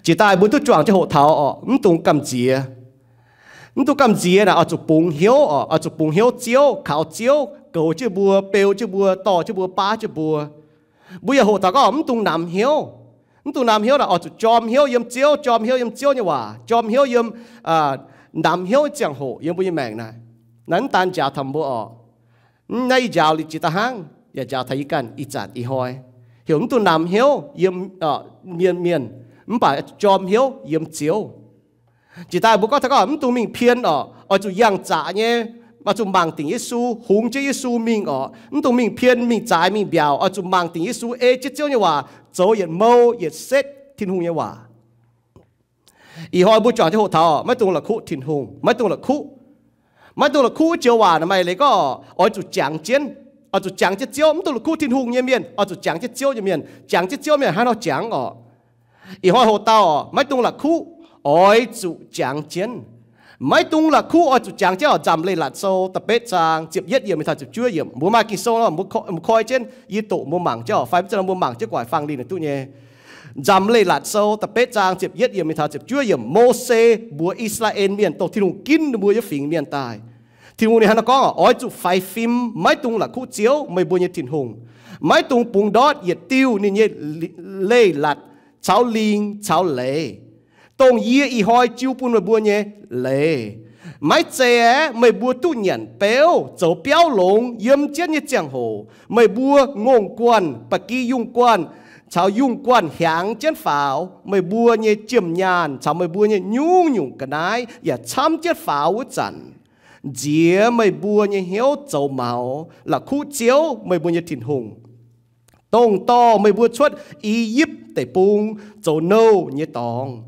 Jiex daaih mbuo duqv juangc jienv hoqc taux orqc, mv dungx gamh nziex. Mv dungx gamh nziex naaic oix zuqc bungx hnyouv orqc, oix zuqc bungx hnyouv Ziouv, kaux Ziouv, goux jienv mbuo, beu jienv mbuo, dorh jienv mbuo, baav jienv mbuo. Mbuo yaac hoqc taux gorngv mv dungx namx hnyouv. Mv dungx namx hnyouv naaic oix zuqc jorm hnyouv yiem Ziouv, jorm hnyouv yiem Ziouv nyei waac, jorm hnyouv yiem, namx hnyouv ziangh hoc yiem mbuo nyei maengc naaic. Naaiv mv daan njaaux taux mbuo orqc. Naaiv yie njaaux liuz jiex daaih hnangv, yaac njaaux taux yie ganh ih zanc ih hnoi. Heuc mv dungx namx hnyouv yiem mienh, mienh, mv baac jorm hnyouv yiem Ziouv. Jiex daaih mbuo gorngv taux gorngv mv dungx mingh pien orqc, oix zuqc yangh zaqc nyei, oix zuqc mangc dingc Yesu, hungx jienv Yesu mingh orqc. Mv dungx mingh pien, mingh zaaix, mingh mbiaauc, oix zuqc mangc dingc Yesu, ei jienv Ziouv nyei waac zoux yietc mou yietc setv Tin-Hungh nyei waac. Ih hnoi mbuo juangc jienv hoqc taux maiv dungx la'kuqv Tin-Hungh, maiv dungx la'kuqv. Maiv dungx la'kuqv wuov joux waac naaic maaih leiz gorngv oix zuqc jangx jienv, oix zuqc jangx jienv Ziouv. Mv dungx la'kuqv Tin-Hungh nyei mienh oix zuqc jangx jienv Ziouv nyei mienh. Jangx jienv Ziouv mienh hnangv nor jangx orqc. Ih hnoi hoqc dauh maiv dungx la'kuqv, oix zuqc jangx jienv. Maiv dungx la'kuqv oix zuqc jangx jienv orqc. Nzamc Leiz-Latc Sou da'betv zaang ziepc yietv yiemc mingh taux ziepc juov yiemc, mbuo maaih Ging-Sou nor, mbuo koi jienv, yie doqc mbuo mangc jienv orqc, fai mv zeiz nor mbuo mangc jienv gu'nguaaic fangx linh duqv nyei. Nzamc Leiz-Latc Sou da'betv zaang ziepc yietv yiemc mingh taux ziepc juov yiemc. Mose mbuox I^saa^laa^en Mienh, dongh Tin-Hungh ginv ninh mbuo nyei fingx mienh daaih, Tin-Hungh ninh hnangv naaiv gorngv, oix zuqc faix fim, maiv dungx la'kuqv Ziouv, meih mbuo nyei Tin-Hungh. Maiv dungx bungx ndortv yietc diuh ninh nyei leiz-latc caux lingh caux leiz, dongh yie ih hnoi jiu bun meih mbuo nyei leiz. Maiv zeiz aeqv, meih mbuo duqv nyanc beuv zoux biauv longx yiem jienv nyei ziangh hoc, meih mbuo ngongh guanh, ba'gi yungh guanh caux yungh guanh hiaangx jienv faaux, meih mbuo nyei jiem nyaanh caux meih mbuo nyei nyungc-nyungc ga'naaiv yaac camv jienv faaux wuov zanc, nziex meih mbuo nyei hnyouv zoux maux, la'kuqv Ziouv, meih mbuo nyei Tin-Hungh, dongh dorh meih mbuo cuotv I^yipv Deic-Bung zoux nouh nyei dorngx.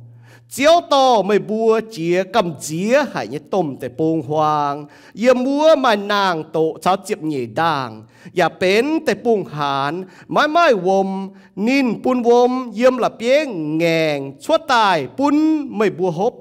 Ziouv dorh meih mbuo jiex gamh nziex haic nyei domh deic-bung-huaang. Yiem wuov maaih naang-doqc caux ziepc nyeic ndaangh, yaac benx deic-bung-haanz, maiv maaih wuom. Ninh bun wuom yiem la'bieiv ngaengc cuotv daaih bun meih mbuo hopv.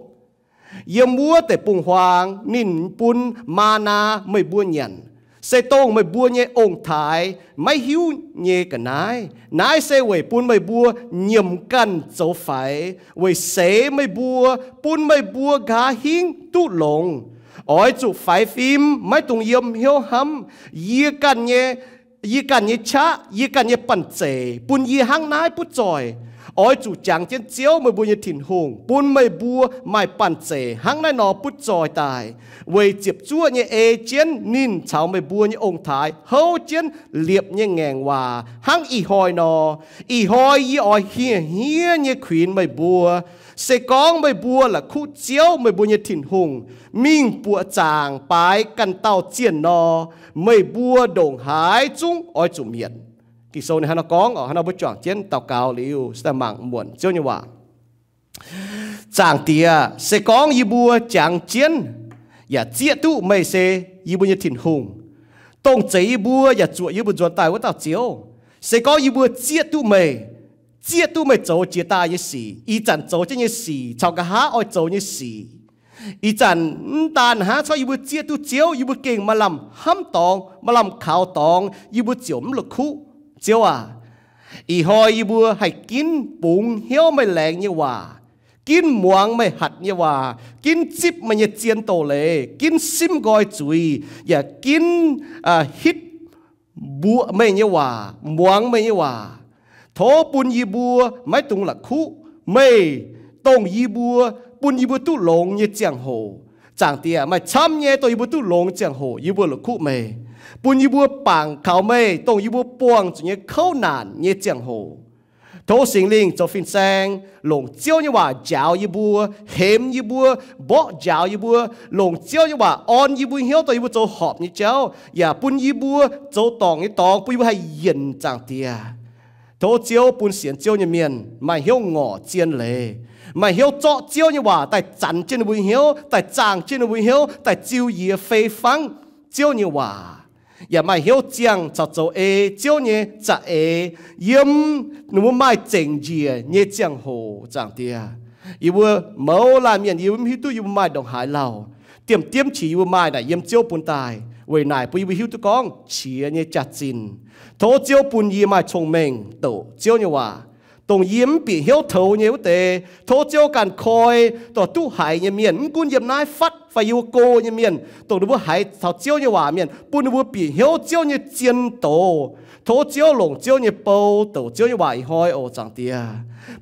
Yiem wuov deic-bung-huaang ninh bun maa^naa meih mbuo nyanc, se dongh meih mbuo nyei ong-taaix maiv hiuv nyei ga'naaiv. Naaiv se weic bun meih mbuo nyiemc ganh zoux faix, weic seix meih mbuo, bun meih mbuo nqa'haav hingv duqv longx. Oix zuqc faix fim, maiv dungx yiem hnyouv hnamv. Yie ganh nyei, yie ganh nyei qaqv, yie ganh nyei banh zeic bun yie hnangv naaiv butv zoih. Oix zuqc jangx jienv Ziouv, meih mbuo nyei Tin-Hungh, bun meih mbuo maaih banh zeic hnangv naaiv nor butv zoih daaih. Weic ziepc zuoqv nyei ei jienv ninh caux meih mbuo nyei ong-taaix houv jienv liepc nyei ngaengc waac hnangv ih hnoi nor. Ih hnoi yie oix hniev-hniev nyei kuinx meih mbuo, se gorngv meih mbuo la'kuqv Ziouv, meih mbuo nyei Tin-Hungh, mingh buoqc zaangc baaix ganh dauh zienh nor, meih mbuo ndongc haaix zungv oix zuqc mietc. Ging-Sou ninh hnangv nor gorngv oc. Hnangv nor mbuo juangc jienv daux gaux liuz, se daaih mangc muonc Ziouv nyei waac. Zaangc Diex, se gorngv yie mbuo jangx jienv yaac zieqv duqv meih se yie mbuo nyei Tin-Hungh, dongh zeiz yie mbuo yaac zuoqc yie mbuo nzuonx daaih wuov dauh Ziouv. Se gorngv yie mbuo zieqv duqv meih, zieqv duqv meih zoux jiex daaih nyei sic, ih zanc zoux jienv nyei sic, caux nqa'haav oix zoux nyei sic, ih zanc mv daan hnangv, se gorngv yie mbuo zieqv duqv Ziouv, yie mbuo gengh maaih lamh hnamv dorngx, maaih lamh kaux dorngx, yie mbuo ziouc mv la'kuqv. Ziouv aac, ih hnoi yie mbuo haih ginv bungx hnyouv meih laengz nyei waac, ginv muangx meih hatc nyei waac, ginv zipv meih nyei zien doz-leiz, ginv simv nqoi zuiz, yaac ginv hitv mbuoqc meih nyei waac, muangx meih nyei waac. Tov bun yie mbuo maiv dungx la'kuqv meih, dongh yie mbuo, bun yie mbuo duqv longx nyei ziangh hoc. Zaangc Diex, maaih camv nyei dongh yie mbuo duqv longx ziangh hoc yie mbuo la'kuqv meih, bun yie mbuo bangc kaux meih dongh yie mbuo buangh zuqc nyei kouv naanc nyei ziangh hoc. Tov Singx Lingh zoux fin-saeng longc Ziouv nyei waac njaaux yie mbuo, hemx yie mbuo, mborqv njaaux yie mbuo, longc Ziouv nyei waac orn yie mbuo hnyouv dongh yie mbuo zoux horpc nyei jauv, yaac bun yie mbuo zoux dorngc nyei dorngx, bun yie mbuo haih yienc Zaangc Diex. Tov Ziouv bun sienx Ziouv nyei mienh maaih hnyouv ngorc zien leiz, maaih hnyouv zorqv Ziouv nyei waac daaih zanc jienv ninh mbuo hnyouv, daaih zaangh jienv ninh mbuo hnyouv, daaih ziux yie fei fangv Ziouv nyei waac, yaac maaih hnyouv ziangh caux zoux ei Ziouv nyei za'eix yiem ninh mbuo maaih zengc njiec nyei ziangh hoc. Zaangc Diex, yie mbuo mouz laanh mienh yie mbuo mv hiuv duqv yie mbuo maaih ndongc haaix lauh. Diemv diemv qiex yie mbuo maaih naaic yiem Ziouv bun daaih. Weic naaic bun yie mbuo hiuv duqv gorngv qiex nyei jaax-zinh. Tov Ziouv bun yie maaih cong-mengh doqc Ziouv nyei waac, dongh yie mv bieqc hnyouv toux nyei wuov deix. Tov Ziouv ganh koi dorh duqv haiz nyei mienh, mv gunv yiem naaiv fatv fai yiem wuov go nyei mienh, dongh ninh mbuo haiz taux Ziouv nyei waac mienh, bun ninh mbuo bieqc hnyouv Ziouv nyei zien doz. Tov Ziouv longc Ziouv nyei bou douc Ziouv nyei waac ih hnoi oc, Zaangc Diex.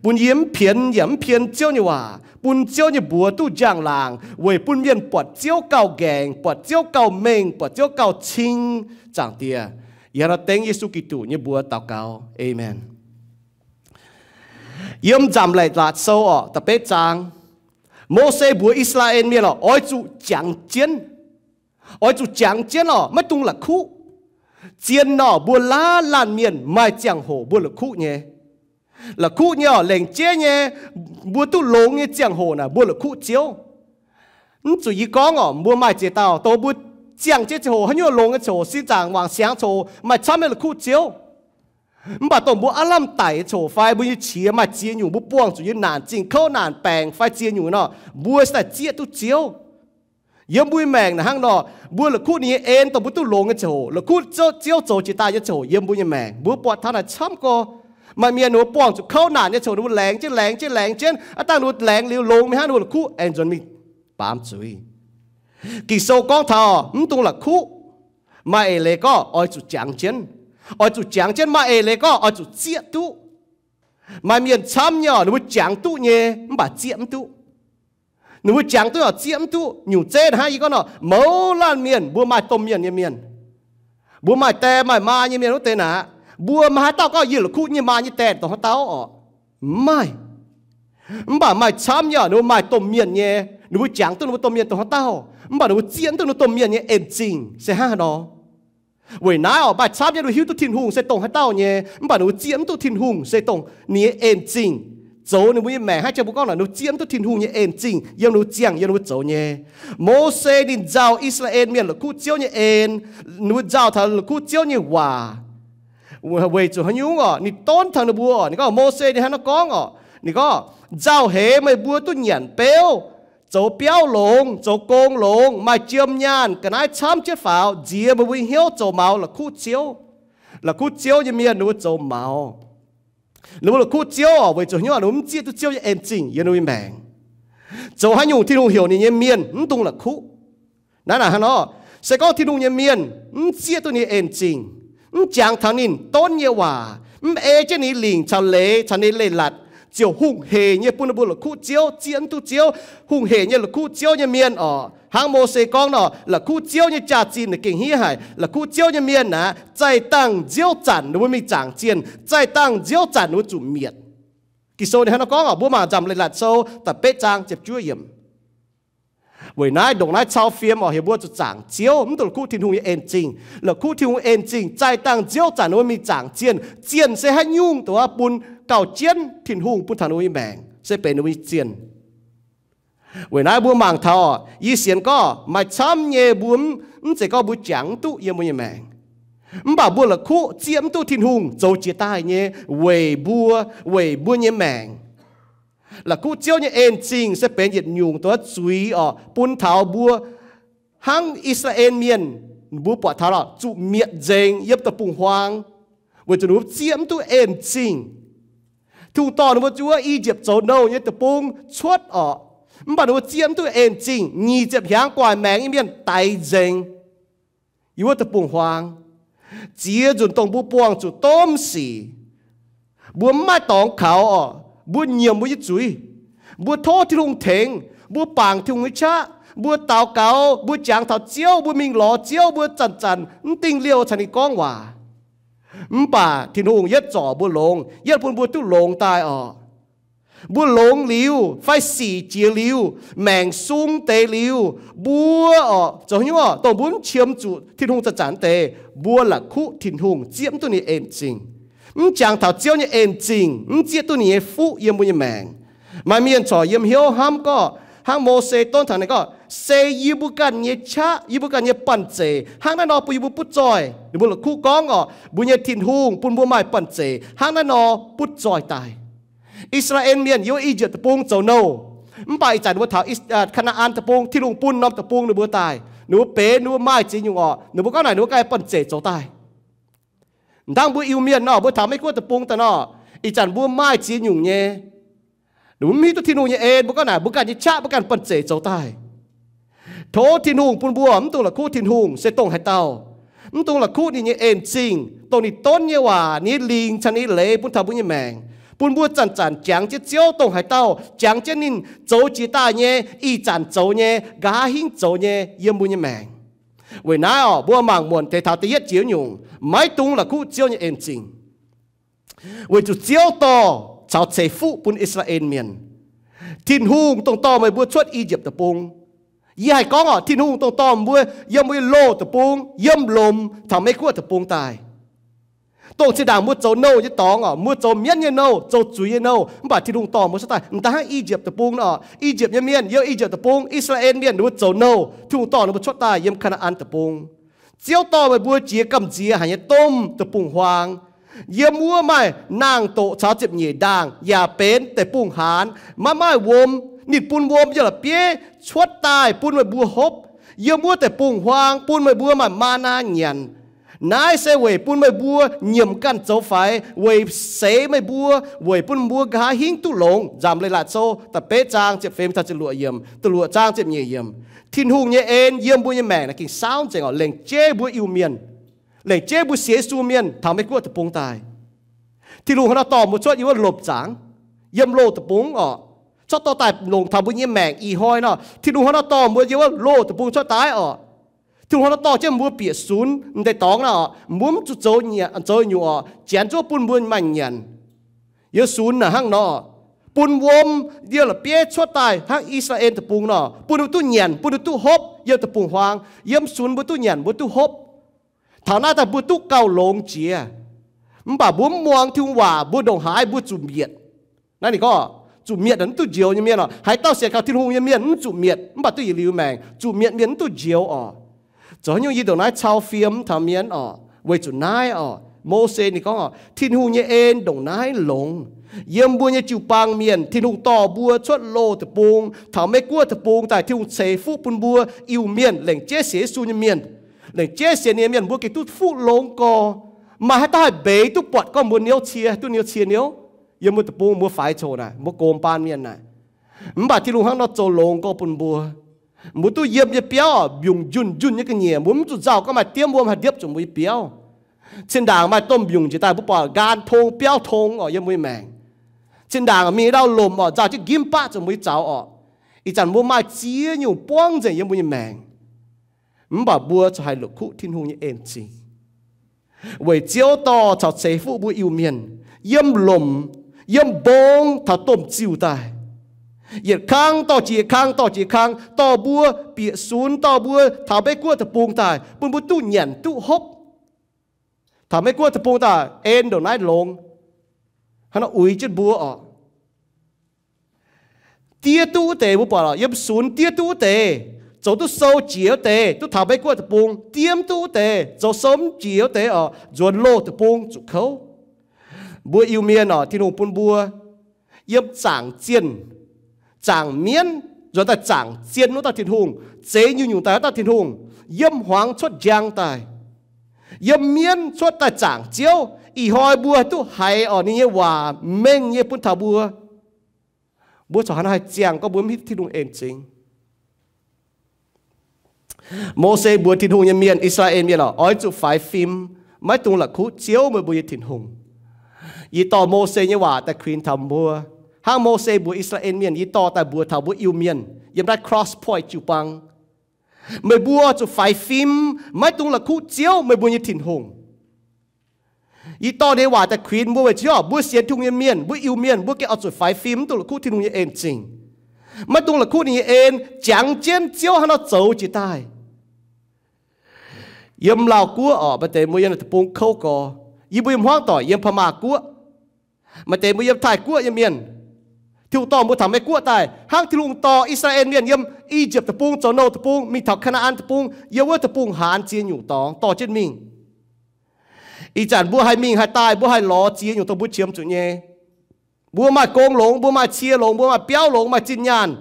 Bun yie mv pienx yaac mv pien Ziouv nyei waac, bun Ziouv nyei mbuox duqv njang-laangc weic bun mienh buatc Ziouv gauh nqaengc, buatc Ziouv gauh mengh, buatc Ziouv gauh cing, Zaangc Diex. Yie hnangv nor dengv Yesu Giduc nyei mbuox daux gaux. Aamen. Yiem Nzamc Leiz-Latc Sou oc, da'betv zaang, Mose mbuox I^saa^laa^en Mienh oc, oix zuqc jangx jienv. Oix zuqc jangx jienv oc, maiv dungx la'kuqv. Zien nor, mbuo laanh laanh mienh maaih ziangh hoc mbuo la'kuqv nyei. La'kuqv nyei oc, lengc jeiv nyei, mbuo duqv longx nyei ziangh hoc naaic mbuo la'kuqv Ziouv. Mv zuqc yie gorngv oc, mbuo maaih ziex dauh dongh mbuo ziangh jienv ziangh hoc, haaix nyungc longx nyei ziangh hoc, sin zaangc wangc siangx ziangh hoc, maaih camv nyei la'kuqv Ziouv. Mv baac dongh mbuo aav lamh daic nyei ziangh hoc fai mbuo nyei qiex maaih ziex nyungc, mbuo buangh zuqc nyei naanc zingh, kouv naanc, baengc fai ziex nyungc nor, mbuo se daaih zieqv duqv Ziouv. Yiem mbuo nyei maengc naaic hnangv nor, mbuo la'kuqv ninh nyei en dongh mbuo duqv longx nyei ziangh hoc, la'kuqv Ziouv zoux jiex daaih nyei ziangh hoc yiem mbuo nyei maengc. Mbuo buatc taux naaic camv gorx. Maaih mienh ninh mbuo buangh zuqc kouv naanc nyei ziangh hoc ninh mbuo laengz jienv laengz jienv laengz jienv, aav dangh ninh mbuo laengz liuz longx mingh hnangv, ninh mbuo la'kuqv aengx nzuonx mingh baamz zuiz. Ging-Sou gorngv taux mv dungx la'kuqv. Maaih eix leiz gorngv oix zuqc jangx jienv. Oix zuqc jangx jienv. Maaih eix leiz gorngv oix zuqc zieqv duqv. Maaih mienh camv nyei oc, ninh mbuo jangx duqv nyei mv baac zieqv mv duqv. Ninh mbuo jangx duqv oc, zieqv mv duqv. Nyungc zeiv hnangv yie gorngv nor, mouz laanh mienh mbuo maaih domh mienh nyei mienh. Mbuo maaih die maaih maa nyei mienh wuov deix naaic, mbuo maaih haaix dauh gorngv yie la'kuqv nyei maa nyei die dongh haaix dauh oc? Mv maaih. Mv baac maaih camv nyei oc, ninh mbuo maaih domh mienh nyei, ninh mbuo jangx duqv ninh mbuo domh mienh dongh haaix dauh, mv baac ninh mbuo zieqv mv duqv ninh domh mienh nyei en-zingh se hnangv haaix nor. Weic naaiv oc, maaih camv nyei ninh hiuv duqv Tin-Hungh se dongh haaix dauh nyei, mv baac ninh mbuo zieqv mv duqv Tin-Hungh se dongh ninh nyei en-zingh zoux ninh mbuo nyei maengc hnangv. Jang mbuo gorngv naaic, ninh mbuo zieqv mv duqv Tin-Hungh nyei en-zingh yiem ninh mbuo ziangh, yiem ninh mbuo zoux nyei. Mose ninh nzauh I^saa^laa^en Mienh la'kuqv Ziouv nyei en. Ninh mbuo nzauh taux la'kuqv Ziouv nyei waac weic zuqc haaix nyungc oc? Ninh donv taux ninh mbuo oc. Ninh gorngv, Mose ninh hnangv naaiv gorngv oc, ninh gorngv, Nzauh heix meih mbuo duqv nyanc beuv, zoux biauv longx, zoux gong longx, maaih jiem nyaanh ga'naaiv camv jienv faaux, nziex meih mbuo nyei hnyouv zoux maux la'kuqv Ziouv. La'kuqv Ziouv nyei mienh ninh mbuo zoux maux. Ninh mbuo la'kuqv Ziouv oc, weic zuqc haaix nyungc? Ninh mbuo mv zieqv duqv Ziouv nyei en-zingh yiem ninh mbuo nyei maengc. Zoux haaix nyungc Tin-Hungh heuc ninh nyei mienh mv dungx la'kuqv? Naaiv naaic hnangv nor, se gorngv Tin-Hungh nyei mienh mv zieqv duqv ninh nyei en-zingh, mv jangx taux ninh donv nyei waac, mv ei jienv ninh lingc caux leiz caux ninh leiz-latc, ziouc hungh heic nyei bun ninh mbuo la'kuqv Ziouv, zieqv mv duqv Ziouv. Hungh heic nyei la'kuqv Ziouv nyei mienh oc, hnangv Mose gorngv nor, la'kuqv Ziouv nyei jaax-zinh naaic gengh hniev haic. La'kuqv Ziouv nyei mienh aeqv, zaih dangh nziouv zanc ninh mbuo mingh zaangc zienh, zaih dangh nziouv zanc ninh mbuo zuqc mietc. Ging-Sou ninh hnangv nor gorngv oc, mbuo mangc Nzamc Leiz-Latc Sou da'betv zaang ziepc juov yiemc. Weic naaiv ndongc naaiv cau fiem oc, heuc mbuo zuqc zaangc Ziouv, mv dungx la'kuqv Tin-Hungh nyei en-zingh. La'kuqv Tin-Hungh en-zingh, zaih dangh nziouv zanc ninh mbuo mingh zaangc zienh. Zienh se haaix nyungc dongh wuov bun gauh jienv Tin-Hungh bun taux ninh mbuo nyei maengc, se benx ninh mbuo nyei zienh. Weic naaiv mbuo mangc taux oc, yie sienx gorngv maaih camv nyei mbuo mv zeiz gorngv mbuo jangx mv duqv yiem mbuo nyei maengc, mv baac mbuo la'kuqv zieqv mv duqv Tin-Hungh zoux jiex daaih nyei weic mbuo, weic mbuo nyei maengc. La'kuqv Ziouv nyei en-zingh se benx yietc nyungc dongh wuov zuiz oc, bun taux mbuo hnangv I^saa^laa^en Mienh, mbuo buatc taux lorqc, zuqc mietc nzengc yiem deic-bung-huaang, weic zuqc ninh mbuo zieqv mv duqv en-zingh. Tin-Hungh dorh ninh mbuo zuqc wuov I^yipv zoux nouh nyei deic-bung cuotv oc, mv baac ninh mbuo zieqv mv duqv en-zingh, nyic ziepc hnyangx gu'nguaaic maengx nyei mienh daix nzengc yiem wuov deic-bung-huaang. Ziex nzunc dongh mbuo buangh zuqc domh sic, mbuo mv maaih dorngx kaux oc, mbuo nyiemc mbuo nyei zuiz, mbuo tov Tin-Hungh tengx, mbuo bangc Tin-Hungh nyei qaqv, mbuo daux gaux, mbuo jangx taux Ziouv, mbuo mingh lorz Ziouv, mbuo zanc-zanc mv dingh liouh caux ninh gorngv waac. Mv baac Tin-Hungh yietv zorc mbuo longx, yietv bun mbuo duqv longx daaih oc. Mbuo longx liuz fai sic jiex liuz, maengc sung deix liuz, mbuo oc, zoux haaix nyungc oc, dongh mbuo mv qiemx zuqc Tin-Hungh zanc-zanc deix, mbuo la'kuqv Tin-Hungh zieqv mv duqv ninh en-zingh, mv jangx taux Ziouv nyei en-zingh, mv zieqv duqv ninh nyei fuqv yiem mbuo nyei maengc. Maaih mienh corc yiem hnyouv hnamv gorngv, hnangv Mose donv taux ninh gorngv, se yie mbuo ganh nyei qaqv, yie mbuo ganh nyei banh zeic hnangv naaiv nor bun yie mbuo butv zoih. Ninh mbuo la'kuqv gorngv oc, mbuo nyei Tin-Hungh bun mbuo maaih banh zeic hnangv naaiv nor butv zoih daaih. I^saa^laa^en Mienh yiem I^yipv Deic-Bung zoux nouh, mv baac ih zanc ninh mbuo taux Kaa^naa^an Deic-Bung, Tin-Hungh bun norm deic-bung ninh mbuo daaih, ninh mbuo benx, ninh mbuo maaih ziex nyungc oc, ninh mbuo gorngv naaic ninh mbuo ganh banh zeic zoux daaih. Hnangv mbuo Iu-Mienh nor, mbuo taux Meiv-Guoqv Deic-Bung daaih nor, Ih zanc mbuo maaih ziex nyungc nyei, mv hiuv duqv Tin-Hungh nyei en, mbuo gorngv naaic mbuo ganh nyei qaqv mbuo ganh banh zeic zoux daaih. Tov Tin-Hungh bun mbuo mv dungx la'kuqv Tin-Hungh se dongh haaix dauh. Mv dungx la'kuqv ninh nyei en-zingh, dongh ninh donv nyei waac, ninh nyei lingc caux ninh nyei leiz bun taux mbuo nyei maengc, bun mbuo zanc-zanc jangx jienv Ziouv dongh haaix dauh, jangx jienv ninh zoux jiex daaih nyei, ih zanc zoux nyei, nqa'haav hingv zoux nyei yiem mbuo nyei maengc. Weic naaiv orqc, mbuo mangc muonc taux da'yietv jiex nyungc, maiv dungx la'kuqv Ziouv nyei en-zingh. Weic zuqc Ziouv dorh caux ceix fuqv bun I^saa^laa^en Mienh. Tin-Hungh dongh dorh meih mbuo cuotv I^yipv Deic-Bung. Yie haih gorngv orqc, Tin-Hungh dongh dorh mbuo yiem wuov loh deic-bung, yiem lomc taux Meiv-Guoqv Deic-Bung daaih. Dongh zinh ndaangc mbuo zoux nouh nyei dorngx orqc, mbuo zoux mienv nyei nouh, zoux zuiz nyei nouh, mv baac Tin-Hungh dorh mbuo cuotv daaih. M'daaih hnangv I^yipv Deic-Bung nor, I^yipv nyei mienh yiem I^yipv Deic-Bung, I^saa^laa^en Mienh ninh mbuo zoux nouh, Tin-Hungh dorh ninh mbuo cuotv daaih yiem Kaa^naa^an Deic-Bung. Ziouv dorh meih mbuo jiex gamh nziex haic nyei domh deic-bung-huaang. Yiem wuov maaih naang-doqc caux ziepc nyeic ndaangh, yaac benx deic-bung-haanz, maiv maaih wuom. Ninh bun wuom yiem la'bieiv cuotv daaih bun meih mbuo hopv. Yiem wuov deic-bung-huaang bun meih mbuo maaih maa^naa nyanc. Naaiv se weic bun meih mbuo nyiemc ganh zoux faix, weic seix meih mbuo, weic bun mbuo nqa'haav hingv duqv longx. Nzamc Leiz-Latc Sou da'betv zaang ziepc feix taux ziepc luoqc yiemc, da'luoqc zaang ziepc nyeic yiemc. Tin-Hungh nyei en yiem mbuo nyei maengc naaic gengh saauv nzengc orqc, lengc jeiv mbuo Iu-Mienh, lengc jeiv mbuo sienx Yesu mienh taux Meiv-Guoqv Deic-Bung daaih. Tin-Hungh hnangv nor dorh mbuo cuotv yiem wuov lomc zaangc, yiem loh deic-bung orqc, cuotv dorh daaih longc taux mbuo nyei maengc ih hnoi nor. Tin-Hungh hnangv nor dorh mbuo yiem wuov loh deic-bung cuotv daaih orqc. Tin-Hungh hnangv nor dorh jienv mbuo bieqc sunx m'deix dorngx naaiv orqc, mbuo mv zuqc zoux nyungc orqc, janx zuov bun mbuo maaih nyanc. Yiem sunx naaic hnangv nor, bun wuom yiem la'bieiv cuotv daaih hnangv I^saa^laa^en Deic-Bung nor, bun ninh duqv nyanc, bun ninh duqv hopv yiem deic-bung-huaang. Yiem sunx mbuo duqv nyanc, mbuo duqv hopv. Taux naaiv daaih mbuo duqv gauh longx jiex. Mv baac mbuo mv muangx Tin-Hungh waac, mbuo ndongc haaix mbuo zuqc mietc. Naaiv ninh gorngv, zuqc mietc mv duqv njoux nyei mienh orqc. Haaix dauh sienx kaux Tin-Hungh nyei mienh mv zuqc mietc, mv baac duqv yietc liuz maengc. Zuqc mietc mienh mv duqv njoux orqc. Zoux haaix nyungc yie ndongc naaiv cau fiem taux mienh orqc? Weic zuqc naaiv orqc, Mose ninh gorngv orqc, Tin-Hungh nyei en ndongc naaiv longx. Yiem mbuo nyei jiu-baang mienh, Tin-Hungh dorh mbuo cuotv loh deic-bung taux Meiv-Guoqv Deic-Bung daaih, Tin-Hungh ceix fuqv bun mbuo Iu-Mienh, lengc jeiv sienx Yesu nyei mienh, lengc jeiv sienx ninh nyei mienh, mbuo gengh duqv fuqv longx gorx. Maaih haaix dauh haih mbeix duqv buatc gorngv mbuo niouv cie, duqv niouv cie niouv? Yiem mbuo deic-bung mbuo faix coc naaic, mbuo gox baan mienh naaic. Mv baac Tin-Hungh hnangv nor zoux longx gorx bun mbuo. Mbuo duqv yiem nyei biauv mbiungc njunh njunh nyei ga'nyiec, mbuo mv zuqc nzauh gorngv maaih diemv wuom haih ndiepv zuqc mbuo nyei biauv. Zinh ndaangc maaih domh mbiungc njiec daaih, mbuo buatc nqaam tong biauv tong orqc yiem mbuo nyei maengc. Zinh ndaangc mingh ndau lomc orqc, nzauh jienv nqimv baqv zuqc mbuo nyei zaux orqc. Ih zanc mbuo maaih ziex nyungc buangv nzengc yiem mbuo nyei maengc. Mv baac mbuo corc haih la'kuqv Tin-Hungh nyei en-zingh. Weic Ziouv dorh caux ceix fuqv mbuo Iu-Mienh, yiem lomc, yiem mbong taux domh ziuh daaih. Yietc kangv dorh jiex kangv, dorh jiex kangv, dorh mbuo bieqc sunx, dorh mbuo taux Meiv-Guoqv Deic-Bung daaih, bun mbuo duqv nyanc duqv hopv. Taux Meiv-Guoqv Deic-Bung daaih en ndongc naaiv longx, hnangv nor uix jienv mbuo orqc. Diev duqv wuov deix mbuo buatc orqc, yiem sunx diev duqv wuov deix, zoux duqv sou jiex wuov deix duqv taux Meiv-Guoqv Deic-Bung. Diev mv duqv wuov deix, zoux sou mv jiex wuov deix orqc, nzuonx loh deic-bung zuqc kouv. Mbuo Iu-Mienh orqc, Tin-Hungh bun mbuo yiem zaangc zienh, zaangc mienv, nzuonx daaih zaangc zienh wuov dauh Tin-Hungh, zeix nyungc-nyungc daaih wuov dauh Tin-Hungh, yiem hmuangx cuotv njang daaih, yiem mienv cuotv daaih zaangc Ziouv. Ih hnoi mbuo haih duqv haiz orqc ninh nyei waac mengh nyei bun taux mbuo. Mbuo corc hnangv naaiv haih ziangh gorngv mbuo mv hiuv Tin-Hungh en-zingh. Mose mbuox Tin-Hungh nyei mienh, I^saa^laa^en Mienh orqc, oix zuqc faix fim, maiv dungx la'kuqv Ziouv meih mbuo nyei Tin-Hungh. Yie dorh Mose nyei waac daaih kuinx taux mbuo, hnangv Mose mbuox I^saa^laa^en Mienh, yie dorh daaih mbuox taux mbuo Iu-Mienh yiem naaiv Cross Point jiu-baang. Meih mbuo zuqc faix fim, maiv dungx la'kuqv Ziouv meih mbuo nyei Tin-Hungh. Yie dorh nyei waac daaih kuinx mbuo weic zuqc mbuo sienx Tin-Hungh nyei mienh, mbuo Iu-Mienh, mbuo gengh oix zuqc faix fim, mv dungx la'kuqv Tin-Hungh nyei en-zingh. Maiv dungx la'kuqv ninh nyei en, jangx jienv Ziouv hnangv nor zoux jiex daaih. Yiem Laauv Guoqv orqc, maaih deix mbuo yiem naaiv deic-bung kouv gorx. Yie mbuo yiem hmuangv doic yiem Paa^maa Guoqv, maaih deix mbuo yiem Taiv Guoqv nyei mienh. Tin-Hungh dorh mbuo taux Meiv Guoqv daaih, hnangv Tin-Hungh dorh I^saa^laa^en Mienh yiem I^yipv Deic-Bung zoux nouh deic-bung mingh taux Kaa^naa^an Deic-Bung, yiem wuov deic-bung-haanz ziex nyungc dorngx dorh jienv mingh. Ih zanc mbuo haih mingh haih daaih, mbuo haih lorz ziex nyungc dongh mbuo qiemx zuqc nyei. Mbuo maaih gong longx, mbuo maaih cie longx, mbuo maaih biauv longx, maaih zinh nyaanh.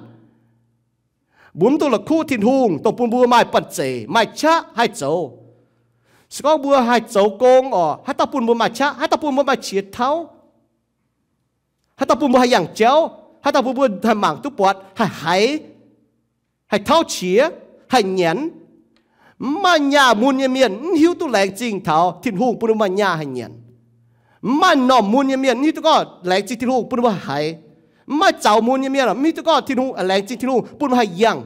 Mbuo mv dungx la'kuqv Tin-Hungh dongh bun mbuo maaih banh zeic, maaih qaqv haih zoux. Se gorngv mbuo haih zoux gong orqc, haaix dauh bun mbuo maaih qaqv? Haaix dauh bun mbuo maaih qiex tauv? Haaix dauh bun mbuo haih yangh jauv? Haaix dauh bun mbuo haih mangc duqv buatc, haih haiz, haih tauv qiex, haih nyanc? Mv maaih nyaah mun nyei mienh mv hiuv duqv laengz zingh taux Tin-Hungh bun mbuo maaih nyaah haih nyanc. Mv maaih m'normh mun nyei mienh mv hiuv duqv gorngv laengz zingh Tin-Hungh bun mbuo haih haiz. Mv maaih zaux mun nyei mienh mv hiuv duqv gorngv Tin-Hungh, laengz zingh Tin-Hungh bun mbuo haih yangh.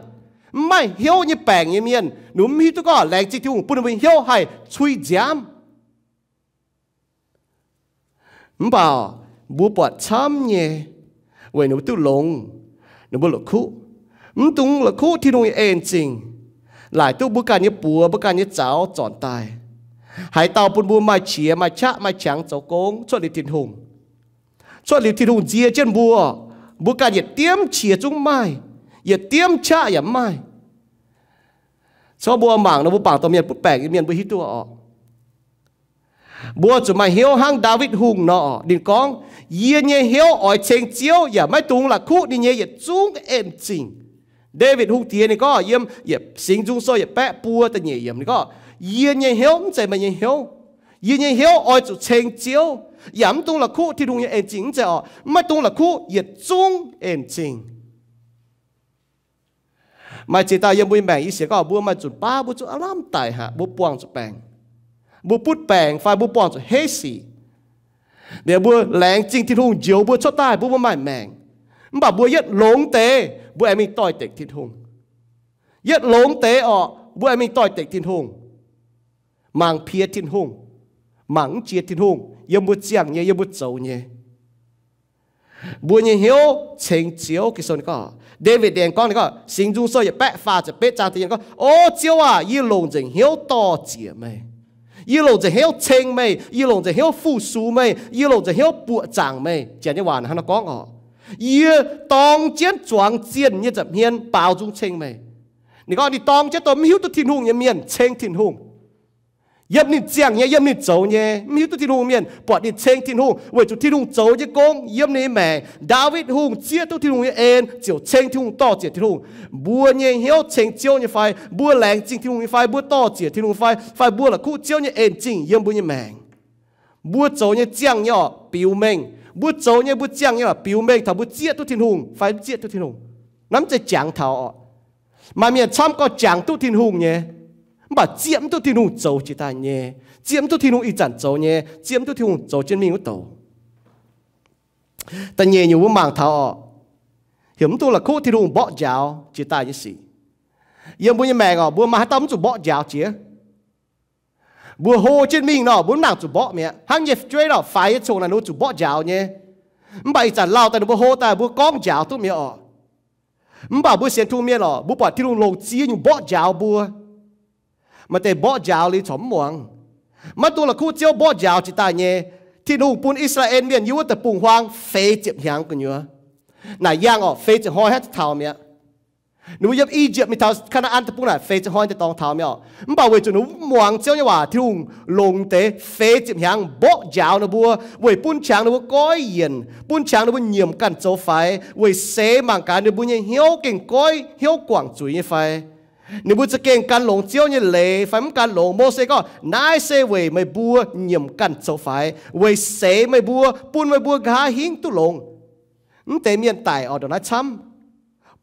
Mv maaih hnyouv nyei baengc nyei mienh, ninh mv hiuv duqv gorngv laengz zingh Tin-Hungh bun ninh mbuo hnyouv haih cui nziaamv. Mv baac mbuo buatc camv nyei, weic ninh mbuo duqv longx, ninh mbuo la'kuqv, mv dungx la'kuqv Tin-Hungh nyei en zingh, laaic duqv mbuo ganh nyei buoz, mbuo ganh nyei zaux zornc daaih, haaix dauh bun mbuo maaih qiex, maaih qaqv, maaih qangx zoux gong cuotv liuz Tin-Hungh. Cuotv liuz Tin-Hungh nzie jienv mbuo, mbuo ganh yietc diemv qiex zungv mv maaih, yietc diemv qaqv yaac mv maaih. Cov mbuo mangc nor, mbuo bangc dorh mienh butv baengc nyei mienh mbuo hiuv duqv oc. Mbuo zuqc maaih hnyouv hnangv Ndaawitv Hungh nor, ninh gorngv, Yie nyei hnyouv oix ceng Ziouv yaac maiv dungx la'kuqv ninh nyei yietc zungv en zingh. Ndaawitv Hungh diex ninh gorngv, yiem Singx Nzung Sou yietc baeqv buo da'nyeic yiemc ninh gorngv, Yie nyei hnyouv mv zeiz meih nyei hnyouv. Yie nyei hnyouv oix zuqc ceng Ziouv, yaac mv dungx la'kuqv Tin-Hungh nyei en zingh. Mv zeiz oc, maiv dungx la'kuqv yietc zungv en zingh. Maaih ziex dauh yiem mbuo nyei maengc, yie sienx gorngv mbuo maaih nzunc baav mbuo zuqc aav lamh daic haic, mbuo buangh zuqc baengc, mbuo butv baengc fai mbuo buangh zuqc heiv sic. Liuz mbuo laengz zingh Tin-Hungh njoux mbuo cuotv daaih bun mbuo maaih maengc. Mv baac mbuo yietv longx deix mbuo aengx mingh doix-dekc Tin-Hungh. Yietv longx deix orqc, mbuo aengx mingh doix-dekc Tin-Hungh, mangc piex Tin-Hungh, mangc mv jiex Tin-Hungh yiem mbuo ziangh nyei, yiem mbuo zoux nyei. Mbuo nyei hnyouv ceng Ziouv. Ging-Sou ninh gorngv, Ndaawitv aengx gorngv, ninh gorngv, Singx Nzung Sou yietc baeqv faah ziepc betv zaang da'yietv gorngv, O Ziouv aac, yie longc nzengc hnyouv dor-ziec meih. Yie longc nzengc hnyouv ceng meih. Yie longc nzengc hnyouv fu-sux meih. Yie longc nzengc hnyouv buoqc zaangc meih. Janx nyei waac hnangv naaiv gorngv orqc, yie dorng jienv zuangx zienh nyei nza'hmien baaux nzung ceng meih. Ninh gorngv ninh dorng jienv dongh mv hiuv duqv Tin-Hungh nyei mienh ceng Tin-Hungh. Yiem ninh ziangh nyei, yiem ninh zoux nyei, mv hiuv duqv Tin-Hungh mienh buatc ninh ceng Tin-Hungh weic zuqc Tin-Hungh zoux nyei gong yiem ninh nyei maengc. Ndaawitv Hungh zieqv duqv Tin-Hungh nyei en, ziouc ceng Tin-Hungh, dor-ziec Tin-Hungh. Mbuo nyei hnyouv ceng Ziouv nyei fai? Mbuo laengz zingh Tin-Hungh nyei fai? Mbuo dor-ziec Tin-Hungh fai? Fai mbuo la'kuqv Ziouv nyei en zingh yiem mbuo nyei maengc? Mbuo zoux nyei ziangh nyei orqc, biux mengh. Mbuo zoux nyei, mbuo ziangh nyei orqc, biux mengh taux mbuo zieqv duqv Tin-Hungh fai mv zieqv duqv Tin-Hungh. Naaiv mv zeiz jangx taux orqc. Maaih mienh camv gorngv jangx duqv Tin-Hungh nyei, mv baac zieqv mv duqv Tin-Hungh zoux jiex daaih nyei, zieqv mv duqv Tin-Hungh ih zanc zoux nyei, zieqv mv duqv Tin-Hungh zoux jienv mingh wuov douc. Da'nyeic nyungc mbuo mangc taux orqc, heuc mv dungx la'kuqv Tin-Hungh mborqv njaaux jiex daaih nyei sic. Yiem mbuo nyei maengc orqc, mbuo maaih haaix dauh mv zuqc mborqv njaaux jiex? Mbuo hlo jienv mingh nor, mbuo mv nangc zuqc mborqv mi'aqv. Hnangv nyei fu'jueiv nor, faix nyei qongx naaic ninh mbuo zuqc mborqv njaaux nyei. Mv baac ih zanc lauh daaih ninh mbuo hlo daaih mbuo gorngv njaaux duqv mi'aqv orqc. Mv baac mbuo sienx Tin-Hungh mienh orqc, mbuo buatc Tin-Hungh longc ziex nyungc mborqv njaaux mbuo. Maaih deix mborqv njaaux liuz corc mv muangx. Maiv dungx la'kuqv Ziouv mborqv njaaux jiex daaih nyei. Tin-Hungh bun I^saa^laa^en Mienh yiem wuov deic-bung-huaang feix ziepc hnyangx gu'nyuoz. Naaic yangh orqc, feix ziepc hnoi hnangv taux mi'aqv. Ninh mbuo yiem I^yipv mingh taux Kaa^naa^an Deic-Bung naaic feix ziepc hnoi daaih dorngx taux mi'aqv orqc. Mv baac weic zuqc ninh mbuo mv muangx Ziouv nyei waac, Tin-Hungh longc deix feix ziepc hnyangx mborqv njaaux ninh mbuo, weic bun qangx ninh mbuo goiv yienc, bun qangx ninh mbuo nyiemc ganh zoux faix, weic seix mangc gaax ninh mbuo nyei hnyouv gengh goiv, hnyouv guangc zuiz nyei fai. Ninh mbuo za'gengh gan longx Ziouv nyei leiz fai mv gan longx. Mose gorngv, Naaiv se weic meih mbuo nyiemc ganh zoux faix, weic seix meih mbuo, bun meih mbuo nqa'haav hingv duqv longx. Mv deix mienh daic orqc, ndongc naaiv camv,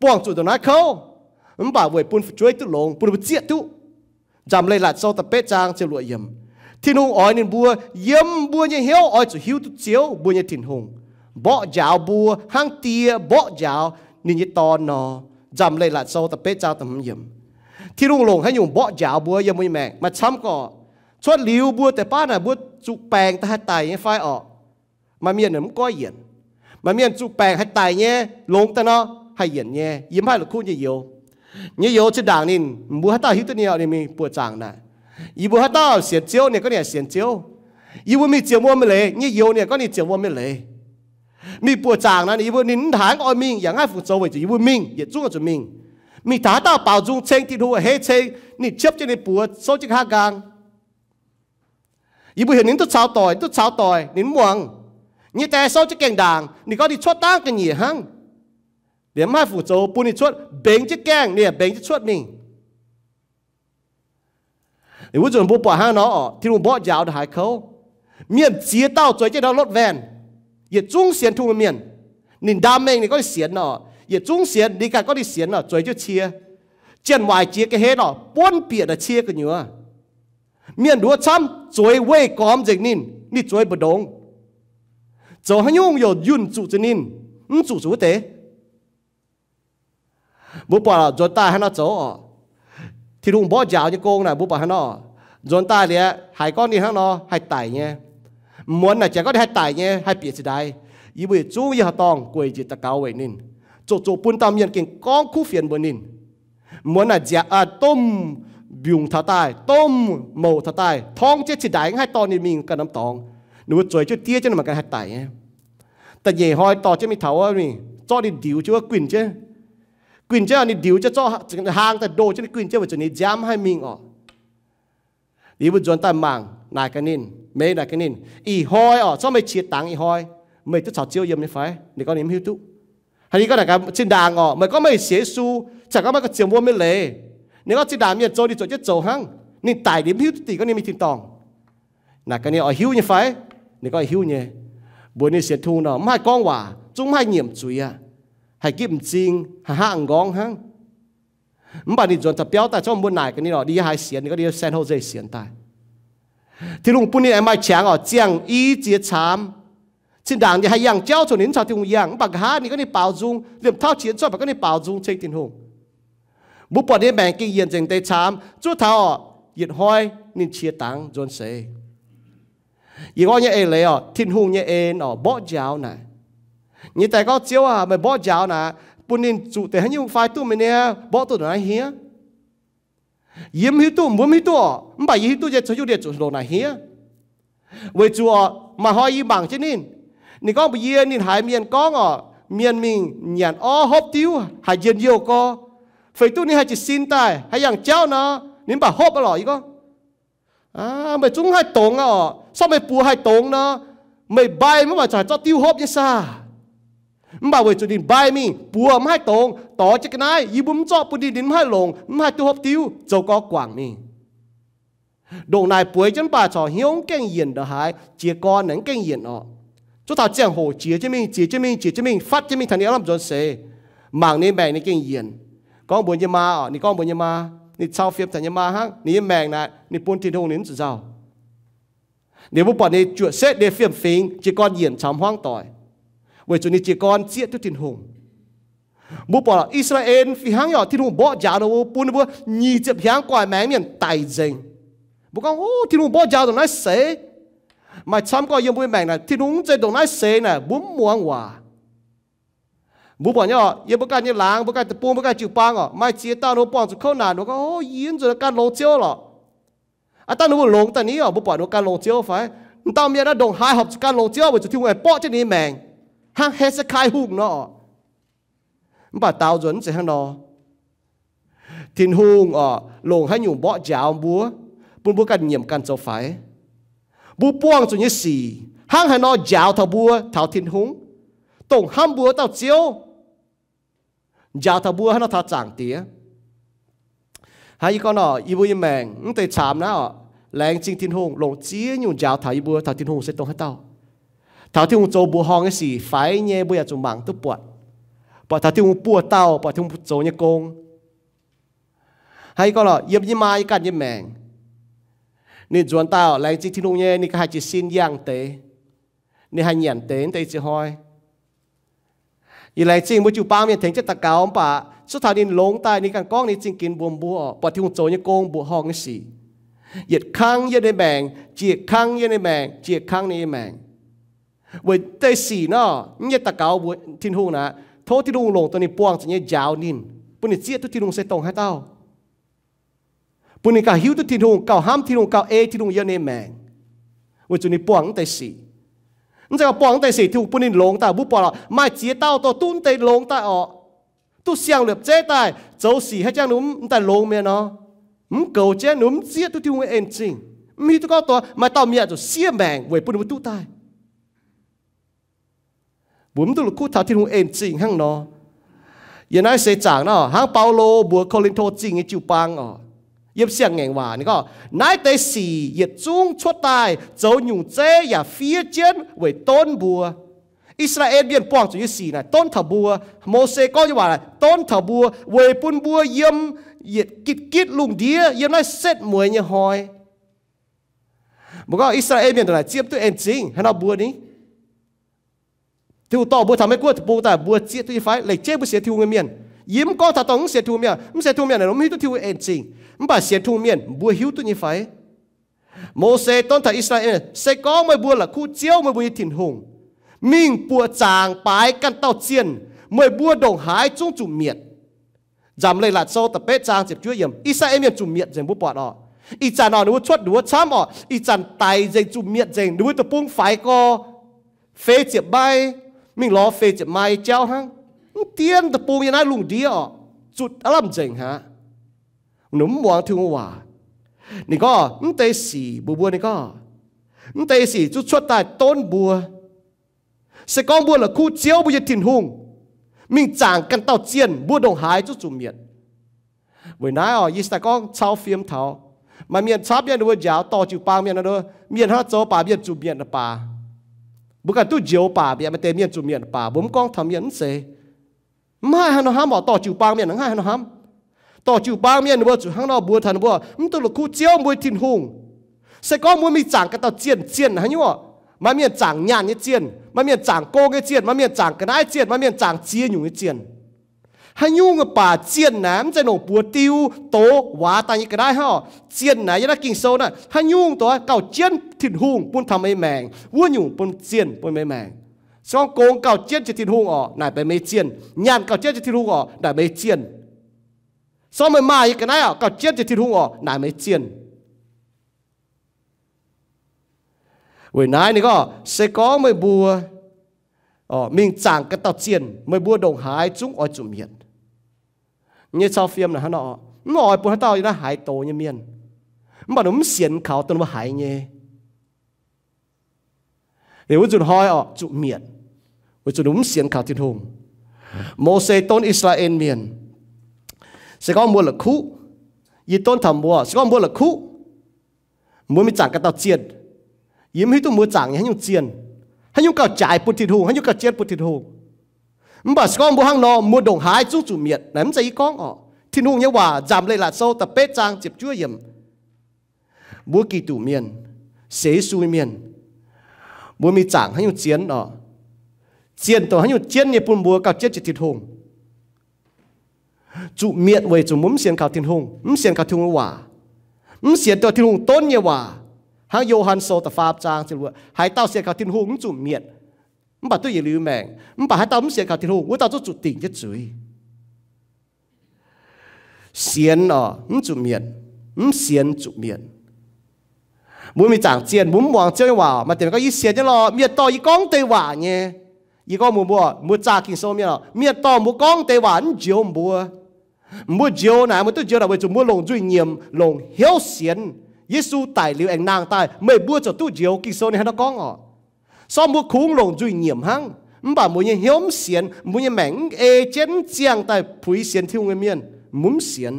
buangh zuqc ndongc naaiv kouv, mv baac weic bun fu'jueiv duqv longx, bun ninh mbuo zieqv duqv. Nzamc Leiz-Latc Sou da'betv zaang ziepc luoqc yiemc. Tin-Hungh oix ninh mbuo yiem mbuo nyei hnyouv oix zuqc hiuv duqv Ziouv, mbuo nyei Tin-Hungh, mborqv njaaux mbuo hnangv die mborqv njaaux ninh nyei dorn nor. Nzamc Leiz-Latc Sou da'betv zaang da'hmz yiemc. Tin-Hungh longc haaix nyungc mborqv njaaux mbuo yiem mbuo nyei maengc? Maaih camv gorqv, cuotv liuz mbuo deix baav naaic mbuo zuqc baengc daaih haih daic nyei fai orqc? Maaih mienh mv goiv yienc. Maaih mienh zuqc baengc haih daic nyei, longx daaih nor haih yienc nyei. Yie mv haih la'kuqv nyei youz. Nyei youz zinh ndaangc ninh, mbuo haaix dauh hiuv duqv ninh, ninh mingh buoqc zaangc naaic. Yie mbuo haaix dauh sienx Ziouv, ninh gorngv ninh sienx Ziouv. Yie mbuo mingh ziouc wuom mienh leiz, nyei youz ninh gorngv ninh ziouc wuom mienh leiz. Mingh buoqc zaangc naaic, yie mbuo ninh mv haiz oix mingh yaac mv haih fungc zoux weic zuqc yie mbuo mingh yietc zungv oix zuqc mingh. Mingh taux haaix dauh baaux nzung ceng Tin-Hungh, hei ceng ninh, ciepv jienv ninh buoz, souv jienv nqa'haav nqaang. Yie mbuo heuc ninh duqv caux doic, duqv caux doic, ninh mv muangx. Nyei die souv jienv gaengh ndaangc, ninh gorngv ninh cuotv dangv ga'nyiec hnangv. Liemh mv haih fungc zoux, bun ninh cuotv, mbengx jienv gaengh, ninh yaac mbengx jienv cuotv mingh. Wuov nzunc mbuo buatc hnangv nor orqc, Tin-Hungh mborqv njaaux ndongc haaix kouv. Mienh ziex dauh zueiz jienv ndau lotv waen, yietc zungv sienx Tin-Hungh nyei mienh. Ninh ndaam mengh ninh gorngv ninh sienx nor, yietc zungv sienx, ninh ganh gorngv ninh sienx nor, zueiz jienv cie. Janx-waaic jiex ga'hlen nor, buonv bieqc naaic cie gu'nyuoz. Mienh nduov camv zueiz weih gormx nzengc ninh, ninh zueiz mbu'ndongx. Zoux haaix nyungc yaac yunh zuqc zuqc ninh, mv zuqc zuqc wuov deix. Mbuo buatc nzuonx daaih haaix nor zoux oc. Tin-Hungh mborqv njaaux nyei gong naaic mbuo buatc haaix nor. Nzuonx daaih liuz haiz gorngv ninh hnangv nor haih daic nyei. Muonz naaic jangx gorngv ninh haih daic nyei, haih bieqc zinh ndaix. Yie mbuo yietc zungv yiem haaix dorngh gueic njiec daux gaux weic ninh, zoqc zoqc bun dauh mienh gengh gorngv kuv fienx mbuox ninh. Muonz naaic nziaauc domh mbiungc taux daaih, domh mouc taux daaih, torngv jienv zinh ndaix mv haih dorh ninh mingh ganh norm dorngx. Ninh mbuo zueiz jienv diev jienv ninh mangc gaax haih daic nyei. Da'nyeic hnoi dorh jienv mingh taux wuov mingh zorqv ninh ndiux jienv wuov guinh jienv. Guinh jienv ninh ndiux jienv zorqv haang daaih ndoh jienv ninh guinh jienv weic zuqc ninh nziaamv mv haih mingh oc. Liuz mbuo nzuonx daaih mangc naaic gaax ninh, meih naaic gaax ninh, ih hnoi oc, corc meih qiex dangx ih hnoi, meih duqv caux Ziouv yiem nyei fai? Ninh gorngv ninh mv hiuv duqv. Haaix ninh gorngv naaic gaax zinh ndaangc oc, meih gorngv meih sienx Yesu, caux gorngv meih gauh ziemx wuom nyei leiz. Ninh gorngv zinh ndaangc mienh zoux ninh zuotc jienv zoux hnangv. Ninh daic ninh mv hiuv duqv dingc gorngv ninh mingh tin-dorngh. Naaic gaax ninh, oix hiuv nyei fai? Ninh gorngv hiuv nyei. Mbuox ninh sienx Tin-Hungh nor mv haih gorngv waac, zungv mv haih nyiemc zuiz aqv. Haih gitv m'zing, haih hnangv m'nqorngv hnangv. Mv baac ninh nzuonx taux biauv daaih, corc mbuo naaic gaax ninh oc, ninh yiem haaix sienx, ninh gorngv ninh yiem San Jose sienx daaih. Tin-Hungh bun ninh aengx maaih qangx oc, ziangh i ziex caamx. Zinh ndaangc ninh haih yangh jauv coc ninh mv caux Tin-Hungh yangh, mv baac nqa'haav ninh gorngv ninh baaux nzung, liemh tauv qiex cuotv mv baac gorngv ninh baaux nzung ceng Tin-Hungh. Mbuo buatc ninh maengc gengh yienc nzengc deix caamx, zuov taux oc, yietc hnoi ninh qiex dangx nzuonx seix. Yie gorngv nyei eix leiz oc, Tin-Hungh nyei en oc, mborqv njaaux naaic. Nyei daaih gorngv, Ziouv aac, meih mborqv njaaux naaic, bun ninh zuqc deix haaix nyungc fai duqv meih nyei, mborqv duqv ndongc naaiv hniev. Yie mv hiuv duqv, mbuo mv hiuv duqv oc, mv baac yie hiuv duqv nyei, zoux nyungc ndie zuqc ndongc naaic hniev. Weic zuqc oc, maaih hnoi yie mangc jienv ninh, ninh gorngv mbuox yie, ninh haiz mienh gorngv oc, mienh mingh nyanc orv hopv diuv haic njien-youh gorx, feix duqv ninh haih jiez sin daaih haih yangh jauv nor, ninh mv baac hopv aqv lorqc. Yie gorngv, meih zungv mv haih dongz aqv oc. Sortv meih buoz haih dongz nor, meih mbai mv baac corc haih zorqv diuv hopv nyei saah? Mv baac weic zuqc ninh mbai mingh, buoz mv haih dongz, dorh jienv ga'naaiv, yie mbuo mv zorqv bun ninh, ninh mv haih longc, mv haih duqv hopv diuv, zoux gorx guangc mingh. Ndongc naaic bueix jienv mv baac corc hnyouv mv gaengh yienc ndongc haaix, jiez gorn naaic mv gaengh yienc orqc. Zuov taux ziangh hoc jiex jienv mingh, jiex jienv mingh, jiex jienv mingh, fatv jienv mingh taux ninh aav lamh nzuonx seix, mangc ninh maengc ninh gengh yienc. Gorngv mbuox nyei maa oc, ninh gorngv mbuox nyei maa, ninh cau fiem taux nyei maa hnangv, ninh nyei maengc naaic ninh bun Tin-Hungh ninh mv zuqc nzauh. Ninh mbuo buatc ninh juoqc setv ninh fiem-fingx, jiez gorn yienc caux hmuangv doic, weic zuqc ninh jiez gorn zieqv duqv Tin-Hungh. Mbuo buatc I^saa^laa^en fih hnangv nyei oc, Tin-Hungh mborqv njaaux ninh mbuo, bun ninh mbuo nyic ziepc hnyangx gu'nguaaic maengx mienh daic nzengc. Mbuo gorngv, Tin-Hungh mborqv njaaux ndongc naaiv seix. Maaih camv gorngv yiem mbuo maengc naaic, Tin-Hungh mv zeiz ndongc naaiv seix naaic, mbuo mv muangx waac. Mbuo buatc nyei oc, yiem mbuo ganh nyei laangz, mbuo ganh deic-bung, mbuo ganh jiu-baang oc, maaih ziex dauh ninh mbuo buangh zuqc kouv naanc, ninh mbuo gorngv, O, yie mv zuqc ganh longx Ziouv lorqc. Aa, dangh ninh mbuo longx daaih ni oc, mbuo buatc ninh mbuo ganh longx Ziouv fai? M'dauh mienh naaiv ndongc haaix horpc zuqc ganh longx Ziouv, weic zuqc Tin-Hungh aengx borqv jienv ninh nyei maengc, hnangv He^se^kai Hungh nor. Mv baac daaux nzuonx mv zeiz hnangv nor. Tin-Hungh oc, longc haaix nyungc mborqv njaaux mbuo, bun mbuo ganh nyiemc ganh zoux faix. Mbuo buangh zuqc nyei sic hnangv haaix nor njaaux taux mbuo taux Tin-Hungh, dongh hnamv mbuo dauh Ziouv, njaaux taux mbuo haaix nor taux Zaangc Diex. Hnangv yie gorngv nor, yie mbuo nyei maengc mv deix caamx naaiv oc, laengz zingh Tin-Hungh longc ziex nyungc njaaux taux yie mbuo taux Tin-Hungh se dongh haaix dauh. Taux Tin-Hungh zoux mbuoqc horngh nyei sic faix nyei, mbuo yaac zuqc mangc duqv buatc. Buatc taux Tin-Hungh buoz dauh, buatc Tin-Hungh zoux nyei gong. Hnangv yie gorngv nor, yiem yie maa yie ganh nyei maengc, ninh nzuonx daaih laengz zingh Tin-Hungh nyei, ninh ganh haih jiez sin yangh deix, ninh haih nyanc deix mv deix ziex hnoi. Yie laengz zingh mbuo jiu-baang mienh tengx jienv daux gaux, mv baac cuotv taux ninh longx daaih ninh ganh gorngv ninh zingh ginx mbuox mbuo, buatc Tin-Hungh zoux nyei gong, mbuoqc horngh nyei sic, yietc kangv yiem ninh maengc, jiex kangv yiem ninh maengc, jiex kangv ninh nyei maengc. Weic deix sic nor, mv nyei daux gaux mbuox Tin-Hungh naaic, tov Tin-Hungh longc dongh ninh buangh zuqc nyei njaaux ninh, bun ninh zieqv duqv Tin-Hungh se dongh haaix dauh. Bun ninh gauh hiuv duqv Tin-Hungh, gauh hnamv Tin-Hungh, gauh ei Tin-Hungh yiem ninh maengc, weic zuqc ninh buangh mv deix sic. Mv zeiz gauh buangh mv deix sic Tin-Hungh bun ninh longx daaih. Mbuo buatc lorqc, maaih ziex dauh dongh duqv mv deix longx daaih orqc, duqv siang-liepc zeiv daaih, zoux sic haiz jangv ninh mv daaih longx mi'aqv nor, mv goux jienv ninh mv zieqv duqv Tin-Hungh nyei en-zingh. Mv hiuv duqv gorngv dongh maaih dauh mienh zuqc siev maengc weic bun ninh mbuo duqv daaih. Mbuo mv duqv la'kuqv taux Tin-Hungh en-zingh hnangv nor. Yiem naaiv seix zaangc nor, hnangv Baulo mbuox Ko^lin^to Zingh nyei jiu-baang oc, yiem Siang-Ngaengc Waac ninh gorngv, naaiv deix sic yietc zungv cuotv daaih zoux nyungc zeiv yaac fiev jienv weic donv mbuo, I^saa^laa^en Mienh buangh zuqc nyei sic naaic donv taux mbuo. Mose gorngv nyei waac naaic donv taux mbuo weic bun mbuo yiem yietc gitv gitv lungh ndiev, yiem naaiv setv mueiz nyei hnoi. Mbuo gorngv I^saa^laa^en Mienh ndongc naaic zieqv duqv en zingh, haaix nor mbuo ni? Tin-Hungh dorh mbuo taux Meiv Guoqv deic-bung daaih, mbuo zieqv duqv nyei fai? Laengz jienv mbuo sienx Tin-Hungh nyei mienh. Yie mv gorngv taux dorh mv sienx Tin-Hungh mienh. Mv sienx Tin-Hungh mienh naaic mv hiuv duqv Tin-Hungh en zingh. Mv baac sienx Tin-Hungh mienh, mbuo hiuv duqv nyei fai? Mose donv taux I^saa^laa^en, Se gorngv meih mbuo la'kuqv Ziouv, meih mbuo nyei Tin-Hungh, mingh buoqc zaangc baaix ganh dauh zienh, meih mbuo ndongc haaix zungv zuqc mietc. Nzamc Leiz-Latc Sou da'betv zaang ziepc juov yiemc. I^saa^laa^en Mienh zuqc mietc nzengc, mbuo buatc orqc? Ih zanc orqc ninh mbuo cuotv nduov camv orqc, ih zanc daic nzengc, zuqc mietc nzengc. Ninh mbuo deic-bung faix gorx, feix ziepc mai, mingh lorz feix ziepc mai nyei jauv hnangv. Mv dien deic-bung yiem naaiv lungh ndiev orqc, zuqc aav lamh nzengc aqv. Ninh mv muangx Tin-Hungh waac. Ninh gorngv mv deix sic mbuox mbuo, ninh gorngv, mv deix sic zungv cuotv daaih donv mbuo. Se gorngv mbuo la'kuqv Ziouv, mbuo nyei Tin-Hungh, mingh zaangc ganh dauh zienh, mbuo ndongc haaix zungv zuqc mietc. Weic naaiv orqc, yie daaih gorngv cau fiem taux maaih mienh camv nyei, ninh mbuo njaaux dorh jiu-baang mienh, mienh hnangv zoux baac mienh zuqc mietc baac, mbuo ganh duqv njoux baac, mienh maaih deix mienh zuqc mietc baac, mbuo mv gorngv taux mienh, mv zeiz. Mv haih hnangv nor hnamv orqc. Dorh jiu-baang mienh mv haih hnangv nor hnamv. Dorh jiu-baang mienh ninh mbuo zuqc hnangv nor mbuox taux ninh mbuo, mv dungx la'kuqv Ziouv, mbuo nyei Tin-Hungh. Se gorngv mbuo mingh zaangc ganh dauh zienh, zienh haaix nyungc orqc? Maaih mienh zaangc nyaanh nyei zienh, maaih mienh zaangc gong nyei zienh, maaih mienh zaangc ga'naaiv zienh, maaih mienh zaangc ziex nyungc nyei zienh. Haaix nyungc baac zienh naaic mv zeiz longc buoz diu dox waac daaih nyei ga'naaiv hnangv orqc. Zienh naaic yiem naaiv Ging-Sou naaic, haaix nyungc doix gauh jienv Tin-Hungh bun taux meih maengc, wuov nyungc bun zienh bun meih maengc. Se gorngv gong gauh jienv jiex Tin-Hungh orqc, naaic benx meih zienh. Nyaanh gauh jienv jiex Tin-Hungh orqc, naaic meih zienh. Se gorngv meih maaih nyei ga'naaiv orqc, gauh jienv jiex Tin-Hungh orqc, naaic meih zienh. Weic naaiv ninh gorngv, se gorngv meih mbuo mingh zaangc ganh dauh zienh, meih mbuo ndongc haaix zungv oix zuqc mietc. Nyei cau fiem naaic hnangv nor, mv oix bun haaix dauh yiem naaiv haaix doz nyei mienh, mv baac ninh mv sienx kaux dongh ninh mbuo haiz nyei. Liuz wuov nzunc hnoi orqc, zuqc mietc, weic zuqc ninh mv sienx kaux Tin-Hungh. Mose donv I^saa^laa^en Mienh, se gorngv mbuo la'kuqv, yie donv taux mbuo, se gorngv mbuo la'kuqv, mbuo mingh zaangc ganh dauh zienh. Yie mv hiuv duqv mbuo zaangc nyei haaix nyungc zienh, haaix nyungc gauh jaaix bun Tin-Hungh, haaix nyungc gauh jienv bun Tin-Hungh. Mv baac se gorngv mbuo hnangv nor, mbuo ndongc haaix zungv zuqc mietc. Naaic mv zeiz yie gorngv orqc. Tin-Hungh nyei waac, Nzamc Leiz-Latc Sou da'betv zaang ziepc juov yiemc. Mbuo Giduc Mienh, sienx Yesu nyei mienh, mbuo mingh zaangc haaix nyungc zienh orqc, zienh dongh haaix nyungc jienv nyei bun mbuo gauh jienv jiex Tin-Hungh. Zuqc mietc weic zuqc mbuo mv sienx kaux Tin-Hungh, mv sienx kaux Tin-Hungh waac, mv sienx dongh Tin-Hungh donv nyei waac. Hnangv Yo^han Sou da'faam zaang ziepc luoqc, haaix dauh sienx kaux Tin-Hungh mv zuqc mietc, mv baac duqv yietc liuz maengc. Mv baac haaix dauh mv sienx kaux Tin-Hungh, wuov dauh zungv zuqc dingc jienv zuiz. Sienx orqc, mv zuqc mietc. Mv sienx zuqc mietc. Mbuo mingh zaangc zienh, mbuo mv muangx Ziouv nyei waac. Maaih deix gorngv, yie sienx nyei lorqc, mienh dorh yie gorngv deix waac nyei. Yie gorngv mbuox mbuo, mbuo zaah Ging-Sou mienh orqc, mienh dorh mbuo gorngv deix waac mv njoux mbuo. Mbuo njoux naaic, mbuo duqv njoux naaic weic zuqc mbuo longc nzuih nyiemc, longc hnyouv sienx. Yesu daic liuz aengx nangh daaih, meih mbuo ziouc duqv njoux. Ging-Sou ninh hnangv naaiv gorngv orqc. Se gorngv mbuo kungx longc nzuih nyiemc hnangv, mv baac mbuo nyei hnyouv mv sienx, mbuo nyei maengc mv ei jienv, mv ziangh daaih puix sienx Tin-Hungh nyei mienh, mbuo mv sienx.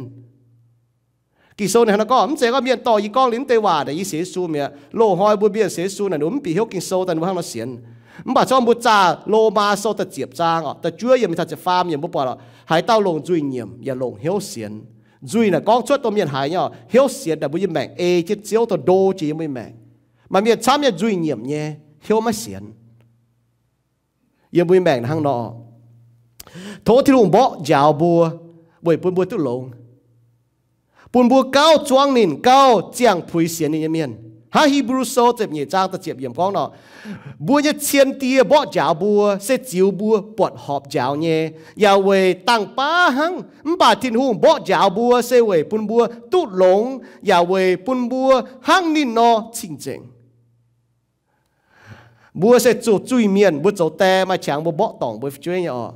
Ging-Sou ninh hnangv naaiv gorngv, mv zeiz gorngv mienh dorh yie gorngv liuz mv deix waac naaic, yie sienx Yesu mi'aqv. Loz-hnoi mbuo mienh sienx Yesu naaic, ninh mbuo mv bieqc hnyouv Ging-Sou daaih, ninh mbuo hnangv nor sienx. Mv baac se gorngv mbuo zaah Lomaa Sou da'ziepc zaang orqc, da'juov yiemc mingh taux ziepc faam yiemc, mbuo buatc orqc, haaix dauh longc nzuih nyiemc yaac longc hnyouv sienx. Nzuih naaic gorngv cuotv dongh mienh haiz nyei orqc, hnyouv sienx naaic mbuo nyei maengc ei jienv Ziouv, dongh ndo jiex yiem mbuo nyei maengc. Maaih mienh camv nyei nzuih nyiemc nyei, hnyouv maiv sienx. Yiem mbuo nyei maengc hnangv nor, tov Tin-Hungh mborqv njaaux mbuo, weic bun mbuo duqv longx, bun mbuo gauh zuangx ninh, gauh ziangh puix sienx ninh nyei mienh. Hnangv Hipv^lu Sou ziepc nyeic zaang da'ziepc yiemc gorngv nor, mbuo nyei cien die mborqv njaaux mbuo se ziux mbuo buatc horpc njaaux nyei, yaac weic dangh baav hnangv. Mv baac Tin-Hungh mborqv njaaux mbuo se weic bun mbuo duqv longx, yaac weic bun mbuo hnangv ninh nor cing-nzengc. Mbuo se zuqc zuiz-mienh, mbuo zoux die maaih qangx mbuo mborqv dorngc mbuo fu'jueiv nyei orqc.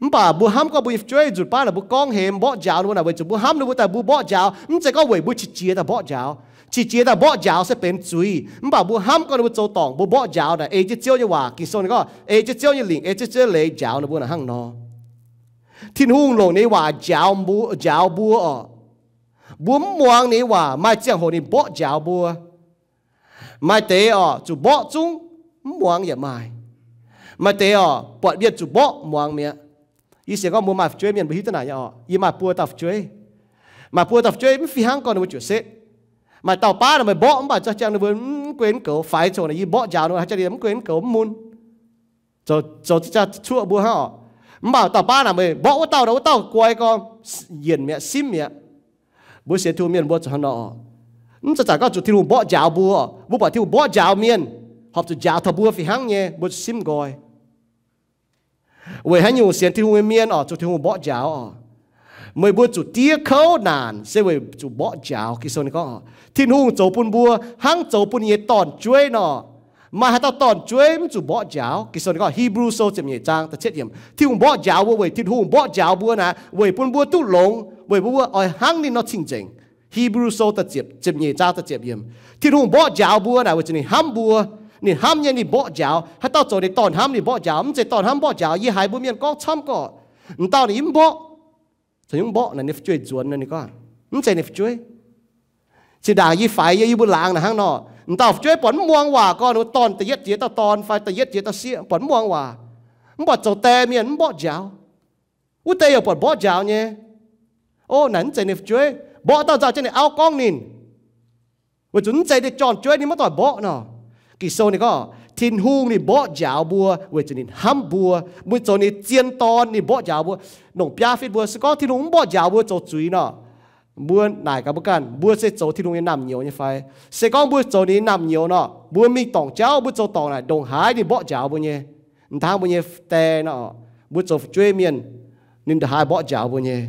Mv baac mbuo hnamv gorngv mbuo nyei fu'jueiv nzunc baav naaic mbuo gorngv hemx mborqv njaaux ninh mbuo naaic, weic zuqc mbuo hnamv ninh mbuo daaih mbuo mborqv njaaux. Mv zeiz gorngv weic mbuo qiex jiez daaih mborqv njaaux. Qiex jiez daaih mborqv njaaux se benx zuiz. Mv baac mbuo hnamv gorngv ninh mbuo zoux dorngc mbuo mborqv njaaux naaic, ei jienv Ziouv nyei waac, Ging-Sou ninh gorngv ei jienv Ziouv nyei lingc, ei jienv Ziouv nyei leiz njaaux ninh mbuo naaic hnangv nor. Tin-Hungh longc ninh nyei waac njaaux mbuo, njaaux mbuo orqc. Mbuo mv muangx ninh nyei waac, maaih ziangh hoc ninh mborqv njaaux mbuo. Maaih deix orqc, zuqc mborqv zungv, mv muangx yaac maaih. Maaih deix oc, buatc mienh zuqc mborqv muangx mi'aqv. Yie sienx gorngv mbuo maaih fu'jueiv mienh mbuo hiuv duqv naaic nyei oc. Yie maaih buo dauh fu'jueiv. Maaih buo dauh fu'jueiv mv fih hnangv gorngv ninh mbuo juoqc setv. Maaih dauh baav naaic meih mborqv mv baac za'jangv ninh mbuo mv guei mv goux, faix coc naaic yie mborqv njaaux ninh mbuo, haaix jaax ninh mv guei mv goux mv mun. Zoux za'jangv cuoqv mbuo hnangv oc. Mv baac dauh baav naaic meih mborqv wuov dauh, wuov dauh guai gorngv yienc mi'aqv, simv mi'aqv. Mbuo sienx Tin-Hungh mienh mbuo zuqc hnangv nor oc. Mv zanc-zanc gorngv zuqc Tin-Hungh mborqv njaaux mbuo, mbuo buatc Tin-Hungh mborqv njaaux mienh, horpc zuqc njaaux taux mbuo fih hnangv nyei, mbuo zuqc simv nqoi. Weic haaix nyungc sienx Tin-Hungh nyei mienh oc, zuqc Tin-Hungh mborqv njaaux oc? Meih mbuo zuqc diev kouv naanc se weic zuqc mborqv njaaux. Ging-Sou ninh gorngv oc, Tin-Hungh zoux bun mbuo hnangv zoux bun ninh nyei dorn-jueiv nor. Maaih haaix dauh dorn-jueiv mv zuqc mborqv njaaux? Ging-Sou ninh gorngv, Hipv^lu Sou ziepc nyeic zaang da'cietv yiemc, Tin-Hungh mborqv njaaux mbuo weic Tin-Hungh mborqv njaaux mbuo naaic weic bun mbuo duqv longx, weic bun mbuo oix hnangv ninh nor cing-nzengc. Hipv^lu Sou da'ziepc, ziepc nyeic zaang da'ziepc yiemc, Tin-Hungh mborqv njaaux mbuo naaic weic zuqc ninh hnamv mbuo. Ninh hnamv nyei ninh mborqv njaaux. Haaix dauh zoux ninh dorn-hnamv ninh mborqv njaaux, mv zeiz dorn-hnamv mborqv njaaux. Yie haiz mbuo mienh gorngv camv gorqv, m'dauh ninh mv mborqv, caux hnyouv mborqv naaic ninh fu'jueiv nzuonx naaic, ninh gorngv mv zeiz ninh fu'jueiv. Zinh ndaangc yie faix yie, yie mbuo laangz naaic hnangv nor, m'dauh fu'jueiv buatc mv muangx waac gorngv ninh dorn da'yietv jiex dauh dorn fai da'yietv jiex dauh sieqv buatc mv muangx waac, mv buatc zoux die mienh mv mborqv njaaux. Wuov deix yaac buatc mborqv njaaux nyei. O, naaic mv zeiz ninh fu'jueiv, mborqv dauh nzauh jienv ninh auv gorngv ninh. Weic zuqc mv zeiz ninh dorn-jueiv ninh maiv doic mborqv nor. Ging-Sou ninh gorngv Tin-Hungh ninh mborqv njaaux mbuo weic zuqc ninh hnamv mbuo. Mbuo zoux ninh zien dorn ninh mborqv njaaux mbuo. Longc biaav fitv mbuo. Se gorngv Tin-Hungh mv mborqv njaaux mbuo zoux zuiz nor, mbuo naaic gaax mbuo ganh, mbuo se zoux Tin-Hungh nyei naamh nyouz nyei fai? Se gorngv mbuo zoux ninh nyei naamh nyouz nor, mbuo mingh dorngc jauv, mbuo zoux dorngc naaic ndongc haaix ninh mborqv njaaux mbuo nyei. M'dangv mbuo nyei die nor, mbuo zoux fu'jueiv mienh, ninh ndongc haaix mborqv njaaux mbuo nyei.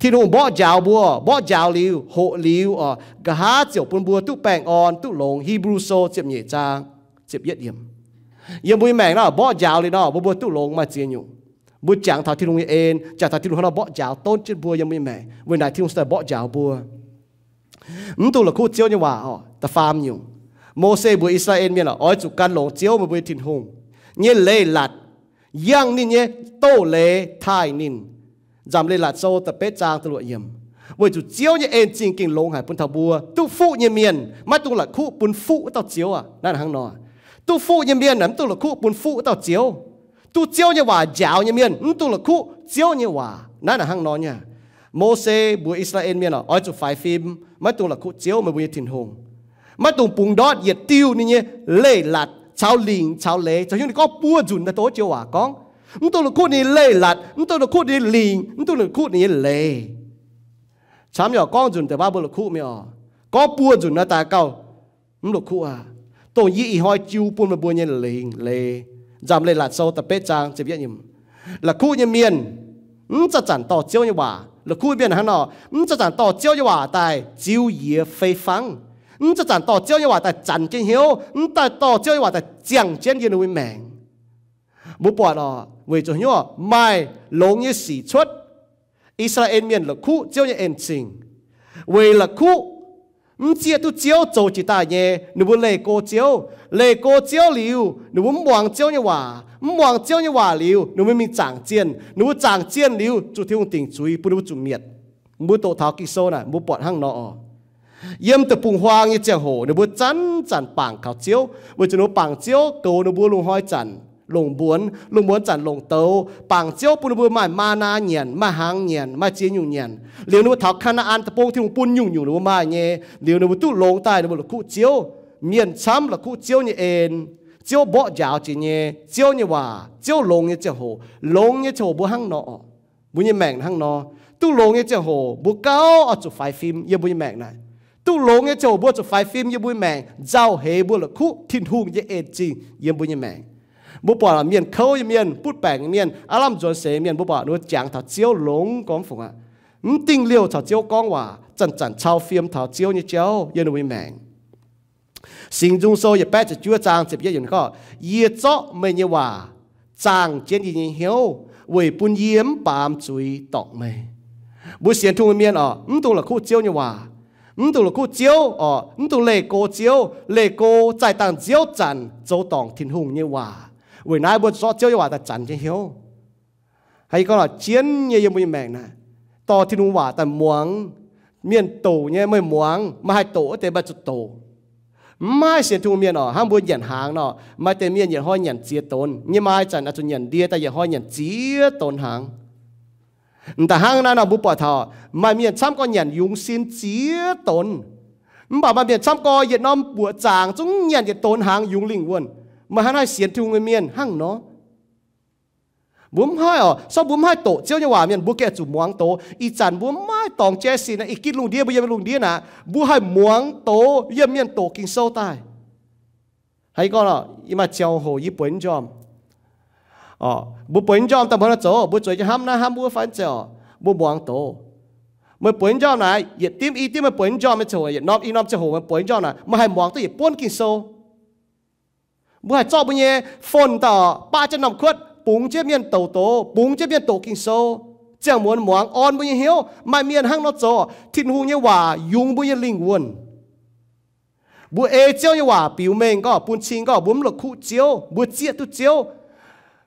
Tin-Hungh mborqv njaaux mbuo, mborqv njaaux liuz, hoqc liuz oc, nqa'haav ziouc bun mbuo duqv baengh orn, duqv longx. Hipv^lu Sou ziepc nyeic zaang ziepc yietv yiemc. Yiem mbuo nyei maengc nor, mborqv njaaux liuz nor, mbuo mbuo duqv longx maaih ziex nyungc. Mbuo jangx taux Tin-Hungh nyei en, jangx taux Tin-Hungh hnangv nor mborqv njaaux donv jienv mbuo yiem mbuo nyei maengc. Weic naaic Tin-Hungh se daaih mborqv njaaux mbuo. Mv dungx la'kuqv Ziouv nyei waac oc. Da'faam nyungc, Mose mbuox I^saa^laa^en Mienh oc, oix zuqc gan longx Ziouv meih mbuo nyei Tin-Hungh nyei leiz-latc, yangh ninh nyei doz-leiz taaih ninh. Nzamc Leiz-Latc Sou da'betv zaang da'luoqc yiemc. Weic zuqc Ziouv nyei en-zingh gengh longx haic bun taux mbuo. Duqv fuqv nyei mienh maiv dungx la'kuqv bun fuqv wuov dauh Ziouv aqv. Naaiv hnangv nor, duqv fuqv nyei mienh mv dungx la'kuqv bun fuqv wuov dauh Ziouv. Duqv Ziouv nyei waac njaaux nyei mienh mv dungx la'kuqv Ziouv nyei waac. Naaiv hnangv nor nyei. Mose mbuox I^saa^laa^en Mienh oc, oix zuqc faix fim, maiv dungx la'kuqv Ziouv meih mbuo nyei Tin-Hungh. Maiv dungx bungx ndortv yietc diuh ninh nyei leiz-latc caux lingc caux leiz. Zoux hnyouv ninh gorngv buo nzunc daaih douc Ziouv waac gorngv, mv dungx la'kuqv ninh nyei leiz-latc, mv dungx la'kuqv ninh nyei lingc, mv dungx la'kuqv ninh nyei leiz. Camv yaac gorngv nzunc deix baav mbuo la'kuqv mingh oc. Gorngv buo nzunc naaiv daaih gauh mv la'kuqv aqv. Dongh yie ih hnoi jiu bun meih mbuo nyei lingc leiz. Nzamc Leiz-Latc Sou da'betv zaang ziepc yietv yiemc. La'kuqv nyei mienh mv zanc-zanc dorh Ziouv nyei waac. La'kuqv mienh hnangv nor, mv zanc-zanc dorh Ziouv nyei waac daaih ziux yie fei fangv. Mv zanc-zanc dorh Ziouv nyei waac daaih zanc jienv hnyouv, mv daaih dorh Ziouv nyei waac daaih ziangh jienv yie ninh mbuo nyei maengc. Mbuo buatc oc, weic zuqc hnyouv maaih longx nyei sic cuotv I^saa^laa^en Mienh la'kuqv Ziouv nyei en-zingh. Weic la'kuqv mv zieqv duqv Ziouv zoux jiex daaih nyei, ninh mbuo leih go Ziouv. Leih go Ziouv liuz, ninh mbuo mv muangx Ziouv nyei waac. Mv muangx Ziouv nyei waac liuz, ninh mbuo mingh zaangc zienh. Ninh mbuo zaangc zienh liuz, zuqc Tin-Hungh dingc zuiz bun ninh mbuo zuqc mietc. Mbuo doqc taux Ging-Sou naaic, mbuo buatc hnangv nor oc. Yiem deic-bung-huaang nyei ziangh hoc, ninh mbuo zanc-zanc bangc kaux Ziouv, weic zuqc ninh mbuo bangc Ziouv goux ninh mbuo lungh hnoi zanc longc mbuonx, lungh muonz zanc longc douz. Bangc Ziouv bun ninh mbuo maaih maa^naa nyanc, maaih hnaangx nyanc, maaih ziex nyungc nyanc. Liuz ninh mbuo taux Kaa^naa^an Deic-Bung, Tin-Hungh bun nyungc-nyungc ninh mbuo maaih nyei. Liuz ninh mbuo duqv longx daaih, ninh mbuo la'kuqv Ziouv. Mienh camv la'kuqv Ziouv nyei en. Ziouv mborqv njaaux jiex nyei. Ziouv nyei waac, Ziouv longx nyei ziangh hoc, longx nyei ziangh hoc mbuo hnangv nor oc. Mbuo nyei maengc hnangv nor, duqv longx nyei ziangh hoc mbuo gauh oix zuqc faix fim yiem mbuo nyei maengc naaic. Duqv longx nyei ziangh hoc mbuo zuqc faix fim yiem mbuo nyei maengc, nzauh heix mbuo la'kuqv Tin-Hungh nyei en-zingh yiem mbuo nyei maengc. Mbuo buatc mienh kouv nyei mienh, butv baengc nyei mienh, aav lamh nzuonx seix nyei mienh, mbuo buatc ninh mbuo jangx taux Ziouv longx gormx fungc aqv. Mv dingh liouh caux Ziouv gorngv waac, zanc-zanc cau fim taux Ziouv nyei jauv yiem ninh mbuo nyei maengc. Singx Nzung Sou yietc baeqv ziepc juov zaang ziepc yietv yiemc gorngv, Yie zorqv meih nyei waac zaangh jienv yie nyei hnyouv, weic bun yie mv baamz zuiz dorngc meih. Mbuo sienx Tin-Hungh mienh oc, mv dungx la'kuqv Ziouv nyei waac. Mv dungx la'kuqv Ziouv oc, mv dungx leih go Ziouv. Leih go zaih dangh nziouv zanc zoux dorngc Tin-Hungh nyei waac. Weic naaiv mbuo zorqv Ziouv nyei waac daaih zanc jienv hnyouv. Hnangv yie gorngv lorqc, jienv nyei yiem mbuo nyei maengc naaic, dorh Tin-Hungh waac daaih muangx. Mienh douc nyei meih muangx, meih haih doqc wuov deix meih zuqc doqc. Mv maaih sienx Tin-Hungh mienh oc, hnangv mbuo nyanc hnaangx nor, maaih deix mienh yietc hnoi nyanc ziex donx, nyei maaih zanc oix zuqc nyanc ndie daaih yietc hnoi nyanc ziex donx hnaangx. M'daaih hnangv naaiv nor mbuo buatc taux maaih mienh camv gorx nyanc yungz sin ziex donx. Mv baac maaih mienh camv gorx yietc norm mbuoqc zaangc zungv nyanc yietc donx hnaangx yungz lingh wuonh. Meih hnangv naaiv sienx Tin-Hungh nyei mienh hnangv nor. Mbuo mv haih oc, se gorngv mbuo mv haih doqc Ziouv nyei waac mienh, mbuo gengh zuqc muangx doz. Ih zanc mbuo mv maaih dorngx jaiv sin, ih gitv lungh ndiev, mbuo yiem lungh ndiev naaic, mbuo haih muangx doz yiem mienh doqc Ging-Sou daaih. Hnangv yie gorngv, yie maaih ziangh hoc yie bueix njormh. Mbuo bueix njormh daaih mbuo hnangv zoux, mbuo zueiz jienv hnamv naaiv hnamv wuov fai zeiz oc, mbuo muangx doz. Meih bueix njormh naaic, yietc dimv i dimv meih bueix njormh nyei ziangh hoc, yietc norm i norm ziangh hoc meih bueix njormh naaic, meih haih muangx duqv yietc buonv Ging-Sou. Mbuo haih zorqv mbuo nyei phone daaih baqv jienv norm kuotv, bungx jienv mienh doqc doz, bungx jienv mienh doqc Ging-Sou, ziangh muonz muangx, orn mbuo nyei hnyouv. Maaih mienh hnangv nor zoux, Tin-Hungh nyei waac yungz mbuo nyei lingh wuonh. Mbuo ei Ziouv nyei waac biux mengh gorngv, bun cing gorngv, mbuo mv la'kuqv Ziouv, mbuo zieqv duqv Ziouv.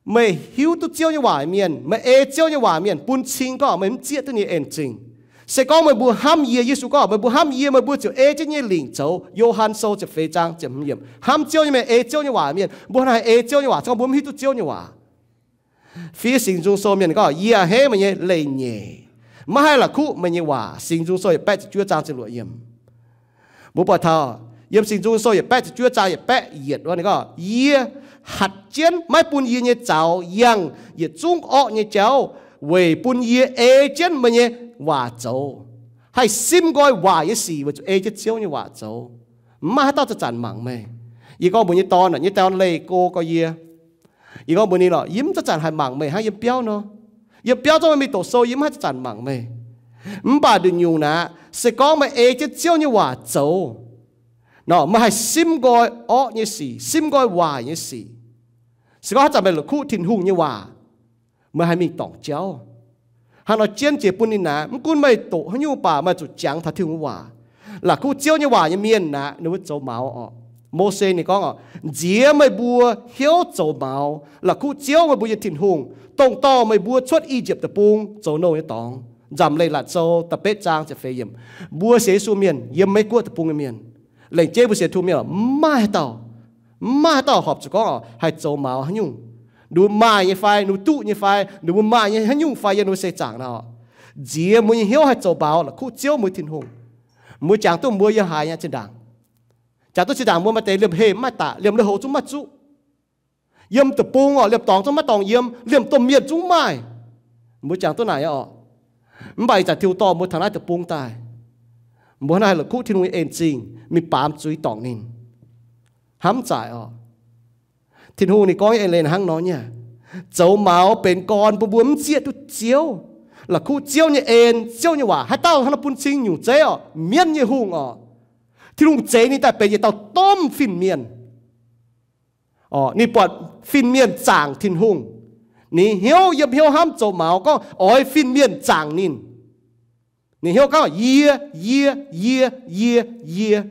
Meih hiuv duqv Ziouv nyei waac mienh, meih ei Ziouv nyei waac mienh, bun cing gorngv meih mv zieqv duqv ninh nyei en-zingh. Se gorngv meih mbuo hnamv yie, Yesu gorngv, meih mbuo hnamv yie, meih mbuo ziouc ei jienv nyei lingc zoux. Yo^han Sou ziepc feix zaang ziepc hmz yiemc. Hnamv Ziouv nyei mienh ei Ziouv nyei waac mienh. Mbuo hnangv haaix ei Ziouv nyei waac, se gorngv mbuo mv hiuv duqv Ziouv nyei waac. Fiev Singx Nzung Sou mienh gorngv, yie a'hneiv meih nyei leiz-nyeic, maiv haih la'kuqv meih nyei waac. Singx Nzung Sou yietc baeqv ziepc juov zaang ziepc luoqc yiemc. Mbuo buatc taux yiem Singx Nzung Sou yietc baeqv ziepc juov zaang yietc baeqv yietc wuov ninh gorngv, yie hatc jienv maiv bun yie nyei zaux yangh yietc zungv orqv nyei jauv, weic bun yie ei jienv meih nyei waac zoux. Haih simv nqoi waaic nyei sic weic zuqc ei jienv Ziouv nyei waac zoux. Mv maaih haaix dauh zanc-zanc mangc meih. Yie gorngv mbuox nyei dorn, nyei dorn leih go gorx yie. Yie gorngv mbuox ninh lorqc, yie mv zanc-zanc haih mangc meih hnangv yiem biauv nor. Yiem biauv zungv meih mingh doqc sou, yie mv haih zanc-zanc mangc meih. Mv baac nduqc nyungc naaic, se gorngv meih ei jienv Ziouv nyei waac zoux nor, meih haih simv nqoi orqv nyei sic, simv nqoi waaic nyei sic. Se gorngv haaix zanc meih la'kuqv Tin-Hungh nyei waac, meih haih mingh dorngc jauv. Hnangv nor jienv jiex bun ninh naaic, mv gunv meih doqc haaix nyungc baac meih zuqc jangx taux Tin-Hungh nyei waac. La'kuqv Ziouv nyei waac nyei mienh naaic, ninh mbuo zoux maux oc. Mose ninh gorngv oc, nziex meih mbuo hnyouv zoux maux, la'kuqv Ziouv meih mbuo nyei Tin-Hungh, dongh dorh meih mbuo cuotv I^yipv Deic-Bung zoux nouh nyei dorngx. Nzamc Leiz-Latc Sou da'betv zaang ziepc feix yiemc. Mbuo sienx Yesu mienh, yiem Meiv Guoqv deic-bung nyei mienh, laengz jeiv mbuo sienx Tin-Hungh mienh oc, mv maaih haaix dauh, mv maaih haaix dauh horpc zuqc gorngv oc, haih zoux maux haaix nyungc. Ninh mbuo maaih nyei fai, ninh mbuo duqv nyei fai, ninh mbuo maaih nyei haaix nyungc fai yiem ninh mbuo seix zaangc nor, nziex mbuo nyei hnyouv haih zoux maux, la'kuqv Ziouv mbuo Tin-Hungh. Mbuo jangx duqv mbuo yiem haaix nyei zinh ndaangc? Jangx duqv zinh ndaangc mbuo maaih deix liemh heh mv maaih daaih, liemh lui-houx zungv mv maaih zuqc. Yiem deic-bung oc, liemh dorngx zungv maiv dorngc yiem, liemh domh mienh zungv mv maaih. Mbuo jangx duqv naaic nyei oc. Mv baac ih zanc Tin-Hungh dorh mbuo taux naaiv deic-bung daaih, mbuo hnangv naaiv haih la'kuqv Tin-Hungh nyei en-zingh, mingh baamz zuiz dorngc ninh. Hnamv zaaic oc. Tin-Hungh ninh gorngv nyei eix leiz hnangv nor nyei, zoux maux benx gorn bun mbuo mv zieqv duqv Ziouv, la'kuqv Ziouv nyei en, Ziouv nyei waac. Haaix dauh hnangv nor bun cing nyungc zeiv oc? Mienv nyei hungh oc. Tin-Hungh zeix ninh daaih benx yietc dauh domh fin-mienh. Ninh buatc fin-mienh zaangc Tin-Hungh, ninh hnyouv yiem hnyouv hnamv zoux maux gorngv oix fin-mienh zaangc ninh. Ninh hnyouv gorngv, yie, yie, yie, yie, yie.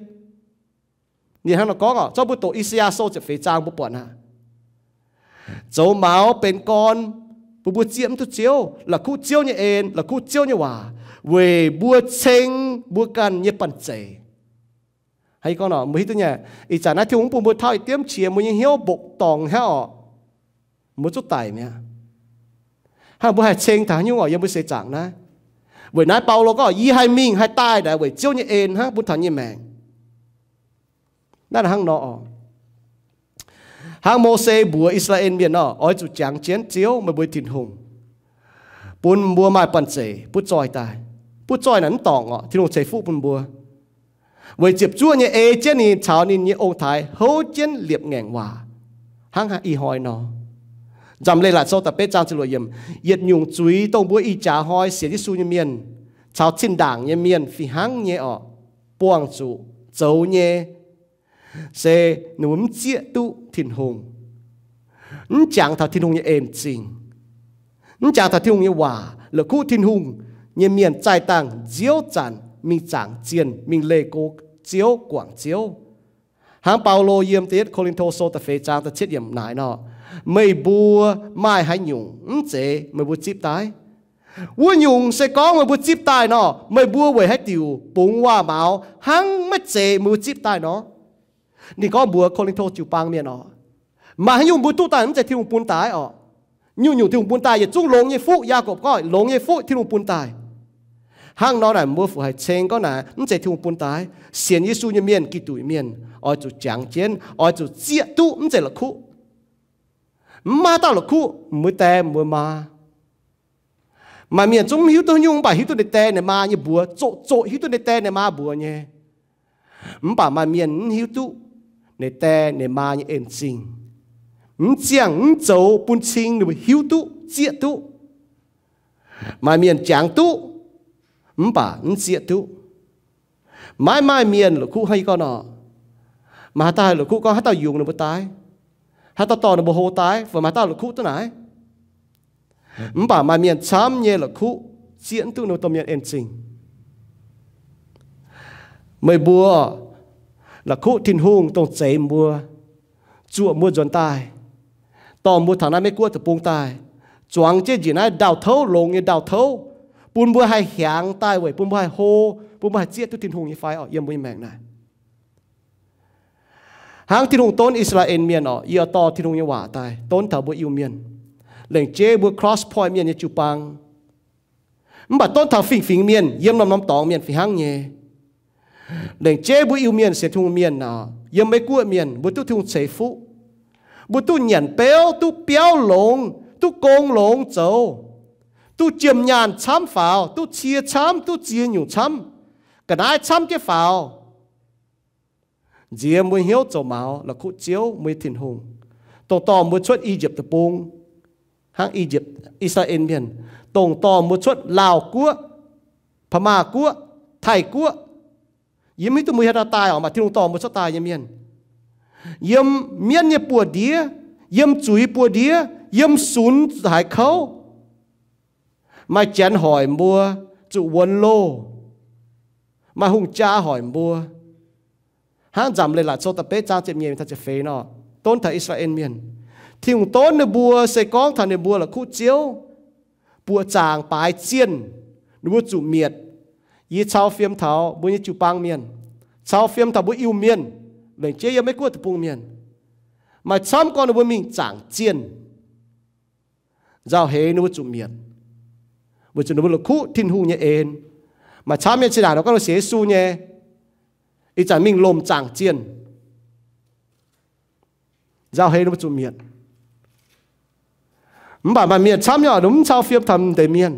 Ninh hnangv nor gorngv oc. Zorqv mbuo doqc I^saa^yaa Sou ziepc feix zaang mbuo buatc aqv. Zoux maux benx gorn bun mbuo zieqv mv duqv Ziouv, la'kuqv Ziouv nyei en, la'kuqv Ziouv nyei waac, weic mbuo ceng mbuo ganh nyei banh zeic. Hnangv yie gorngv nor, mbuo hiuv duqv nyei, ih zanc naaiv Tin-Hungh mv bun mbuo tauv yietc diemv qiex, mbuo nyei hnyouv mbopv dorngc hnangv oc. Mbuo zuqc daic mi'aqv. Hnangv mbuo haih ceng taux haaix nyungc oc yiem mbuo seix zaangc naaiv. Weic naaiv Baulo gorngv, yie haih mingh haih daaih naaic weic Ziouv nyei en hnangv bun taux nyei maengc. Naaiv hnangv nor oc. Hnangv Mose mbuox I^saa^laa^en Mienh nor, oix zuqc jangx jienv Ziouv, meih mbuo Tin-Hungh, bun mbuo maaih banh zeic butv zoih daaih. Butv zoih naaic mv dorngc oc, Tin-Hungh ceix fuqv bun mbuo, weic ziepc zuoqv nyei ei jienv ninh caux ninh nyei ong-taaix houv jienv liepc ngaengc waac, hnangv ih hnoi nor. Nzamc Leiz-Latc Sou da'betv zaang ziepc luoqc yiemc, yietc nyungc zuiz dongh mbuo ih jaax hnoi sienx Yesu nyei mienh caux zinh ndaangc nyei mienh fih hnangv nyei oc, buangh zuqc zoux nyei, se ninh mbuo mv zieqv duqv Tin-Hungh, mv jangx taux Tin-Hungh nyei en-zingh, mv jangx taux Tin-Hungh nyei waac, la'kuqv Tin-Hungh nyei mienh zaih dangh nziouv zanc mingh zaangc zienh, mingh leih go Ziouv, guangc Ziouv. Hnangv Baulo yiem da'yietv Ko^lin^to Sou da'feix zaang da'cietv yiemc naaic nor, meih mbuo maaih haaix nyungc mv zeiz meih mbuo zipv daaih? Wuov nyungc se gorngv meih mbuo zipv daaih nor, meih mbuo weic haaix diuc bungx waac-maux hnangv maiv zeiz meih mbuo zipv daaih nor? Ninh gorngv mbuox Ko^lin^to jiu-baang mienh oc, maaih haaix nyungc mbuo duqv daaih mv zeiz Tin-Hungh bun daaih oc. Nyungc-nyungc Tin-Hungh bun daaih yietc zungv longx nyei fuqv. Yaagorpc gorngv longx nyei fuqv Tin-Hungh bun daaih. Hnangv nor naaic mbuo fu haiz ceng gorngv naaic mv zeiz Tin-Hungh bun daaih. Sienx Yesu nyei mienh, Giduc mienh, oix zuqc jangx jienv, oix zuqc zieqv duqv, mv zeiz la'kuqv. Mv maaih dauh la'kuqv, mbuo dae mbuo maa. Maaih mienh zungv mv hiuv duqv haaix nyungc, mv baac hiuv duqv ninh dae ninh maa nyei mbuox, zoqc zoqc hiuv duqv ninh dae ninh maa mbuox nyei. Mv baac maaih mienh mv hiuv duqv ninh dae ninh maa nyei en-zingh. Mv ziangh mv zoux bun cing ninh mbuo hiuv duqv, zieqv duqv. Maaih mienh jangx duqv, mv baac mv zieqv duqv. Maiv maaih mienh la'kuqv hnangv yie gorngv nor. Maaih haaix dauh la'kuqv gorngv haaix dauh yungz ninh mbuo daaih, haaix dauh dorh ninh mbuo hlo daaih, fai maaih haaix dauh la'kuqv duqv naaic. Mv baac maaih mienh camv nyei la'kuqv zieqv duqv ninh mbuo domh mienh en-zingh. Meih mbuo la'kuqv Tin-Hungh dongh zeix mbuo, zuoqc mbuo nzuonx daaih, dorh mbuo taux naaiv Meiv Guoqv deic-bung daaih, zuangx jienv njiec naaiv ndau-touv, longx nyei ndau-touv, bun mbuo haih hiaangx daaih weic bun mbuo haih hlo, bun mbuo haih zieqv duqv Tin-Hungh nyei fai oc, yiem mbuo nyei maengc naaic. Hnangv Tin-Hungh donv I^saa^laa^en Mienh oc, yie dorh Tin-Hungh nyei waac daaih donv taux mbuo Iu-Mienh. Lengc jeiv mbuo Cross Point Mienh nyei jiu-baang, mv baac donv taux fingx-fingx mienh, yiem norm-norm dorngx mienh fih hnangv nyei. Lengc jeiv mbuo Iu-Mienh sienx Tin-Hungh mienh oc, yiem Meiv Guoqv mienh, mbuo duqv Tin-Hungh ceix fuqv. Mbuo duqv nyanc beuv, duqv biauv longx, duqv gong longx zoux, duqv jiem nyaanh camv faaux, duqv cie camv, duqv ziex nyungc camv, ga'naaiv camv jienv faaux. Nziex mbuo hnyouv zoux maux la'kuqv Ziouv, mbuo nyei Tin-Hungh, dongh dorh mbuo cuotv I^yipv Deic-Bung, hnangv I^yipv, I^saa^laa^en Mienh, dongh dorh mbuo cuotv Laauh Guoqv, Paa^maa Guoqv, Taiv Guoqv. Yie mv hiuv duqv mbuo haaix dauh daaih oc, maaih Tin-Hungh dorh mbuo cuotv daaih nyei mienh. Yiem mienv nyei buoz-ndiev, yiem zuiz buoz-ndiev, yiem sunx haaix kouv, maaih janx hoic mbuo, zuqc wuonx loh, maaih hungh jaa hoic mbuo. Hnangv Nzamc Leiz-Latc Sou da'betv zaang ziepc nyeic taux ziepc feix nor, donv taux I^saa^laa^en Mienh, Tin-Hungh donv ninh mbuo se gorngv taux ninh mbuo la'kuqv Ziouv, buoqc zaangc baaix zienh, ninh mbuo zuqc mietc. Yie cau fiem taux mbuo nyei jiu-baang mienh, cau fiem taux mbuo Iu-Mienh, lengc jeiv yiem Meiv Guoqv Deic-Bung mienh, maaih camv gorngv ninh mbuo mingh zaangc zienh, nzauh heix ninh mbuo zuqc mietc, weic zuqc ninh mbuo la'kuqv Tin-Hungh nyei en. Maaih camv mienh zinh ndaangc nor gorngv ninh sienx Yesu nyei, ih zanc mingh lomc zaangc zienh, nzauh heix ninh mbuo zuqc mietc. Mv baac maaih mienh camv nyei oc, ninh mv cau fiem taux deix mienh.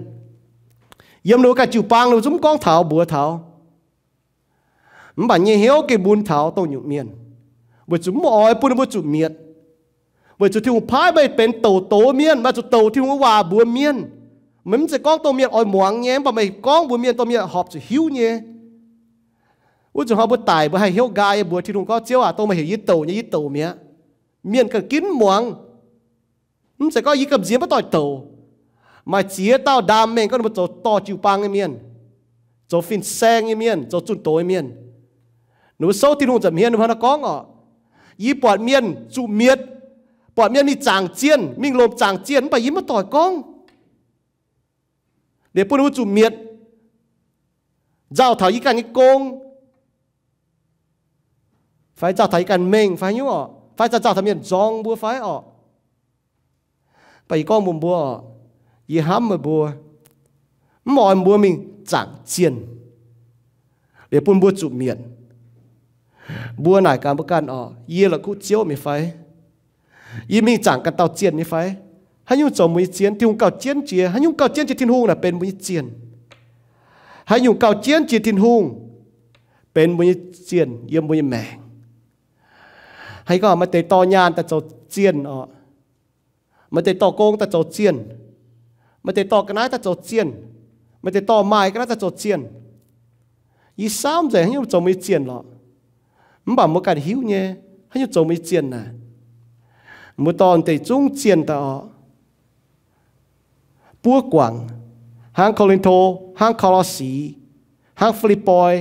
Yiem ninh mbuo ganh jiu-baang ninh mbuo zungv mv gorngv taux mbuox taux. Mv baac nyei hnyouv gengh mun taux dongh nyungc mienh, weic zuqc mv oix bun ninh mbuo zuqc mietc. Weic zuqc Tin-Hungh paaiv meih benx douc doz mienh, meih zuqc douc Tin-Hungh nyei waac mbuox mienh. Meih mv zeiz gorngv dongh mienh oix muangx nyei, mv baac meih gorngv mbuox mienh dongh mienh horpc zuqc hiuv nyei. Wuov zuqc hnoi mbuo daic mbuo haih hnyouv nqaai mbuox Tin-Hungh gorngv, Ziouv aac, dongh meih heuc yie douc nyei yie douc mi'aqv. Mienh ganh ginv muangx. Mv zeiz gorngv yie gamh nziex maiv doix douc. Maaih ziex dauh ndaam mengh gorngv ninh mbuo zoux dorh jiu-baang nyei mienh, zoux fin-saeng nyei mienh, zoux zunh doz nyei mienh. Ninh mbuo souv Tin-Hungh nza'hmien ninh mbuo hnangv naaiv gorngv oc, yie buatc mienh zuqc mietc, buatc mienh mingh zaangc zienh, mingh lomc zaangc zienh, mv baac yie maiv doix gorngv. Liuz bun ninh mbuo zuqc mietc, nzauh taux yie ganh nyei gong, fai nzauh taux yie ganh mengh fai haaix nyungc oc, fai nzauh taux mienh nzorng mbuo fai oc. Mv baac yie gorngv mbuox mbuo oc, yie hnamv meih mbuo, mv oix mbuo mingh zaangc zienh, liuz bun mbuo zuqc mietc. Mbuo naaic gaax mbuo ganh oc, yie la'kuqv Ziouv mi'aqv fai? Yie mingh zaangc ganh dauh zienh nyei fai? Haaix nyungc zoux mbuo nyei zienh? Tin-Hungh gauh jienv jiex. Haaix nyungc gauh jienv jiex Tin-Hungh naaic benx mbuo nyei zienh. Haaix nyungc gauh jienv jiex Tin-Hungh benx mbuo nyei zienh yiem mbuo nyei maengc. Haaix gorngv maaih deix dorh nyaanh daaih zoux zienh oc. Maaih deix dorh gong daaih zoux zienh. Maaih deix dorh ga'naaiv daaih zoux zienh. Maaih deix dorh maaih ga'naaiv daaih zoux zienh. Yie saamv nzengc haaix nyungc zoux mbuo nyei zienh lorqc. Mv baac mbuo ganh hiuv nyei, haaix nyungc zoux mbuo nyei zienh naaic. Mbuo dorh deix zungv zienh daaih oc, buov guangc, hnangv Ko^lin^to, hnangv Ko^lo^si, hnangv Fi^lipv^poi,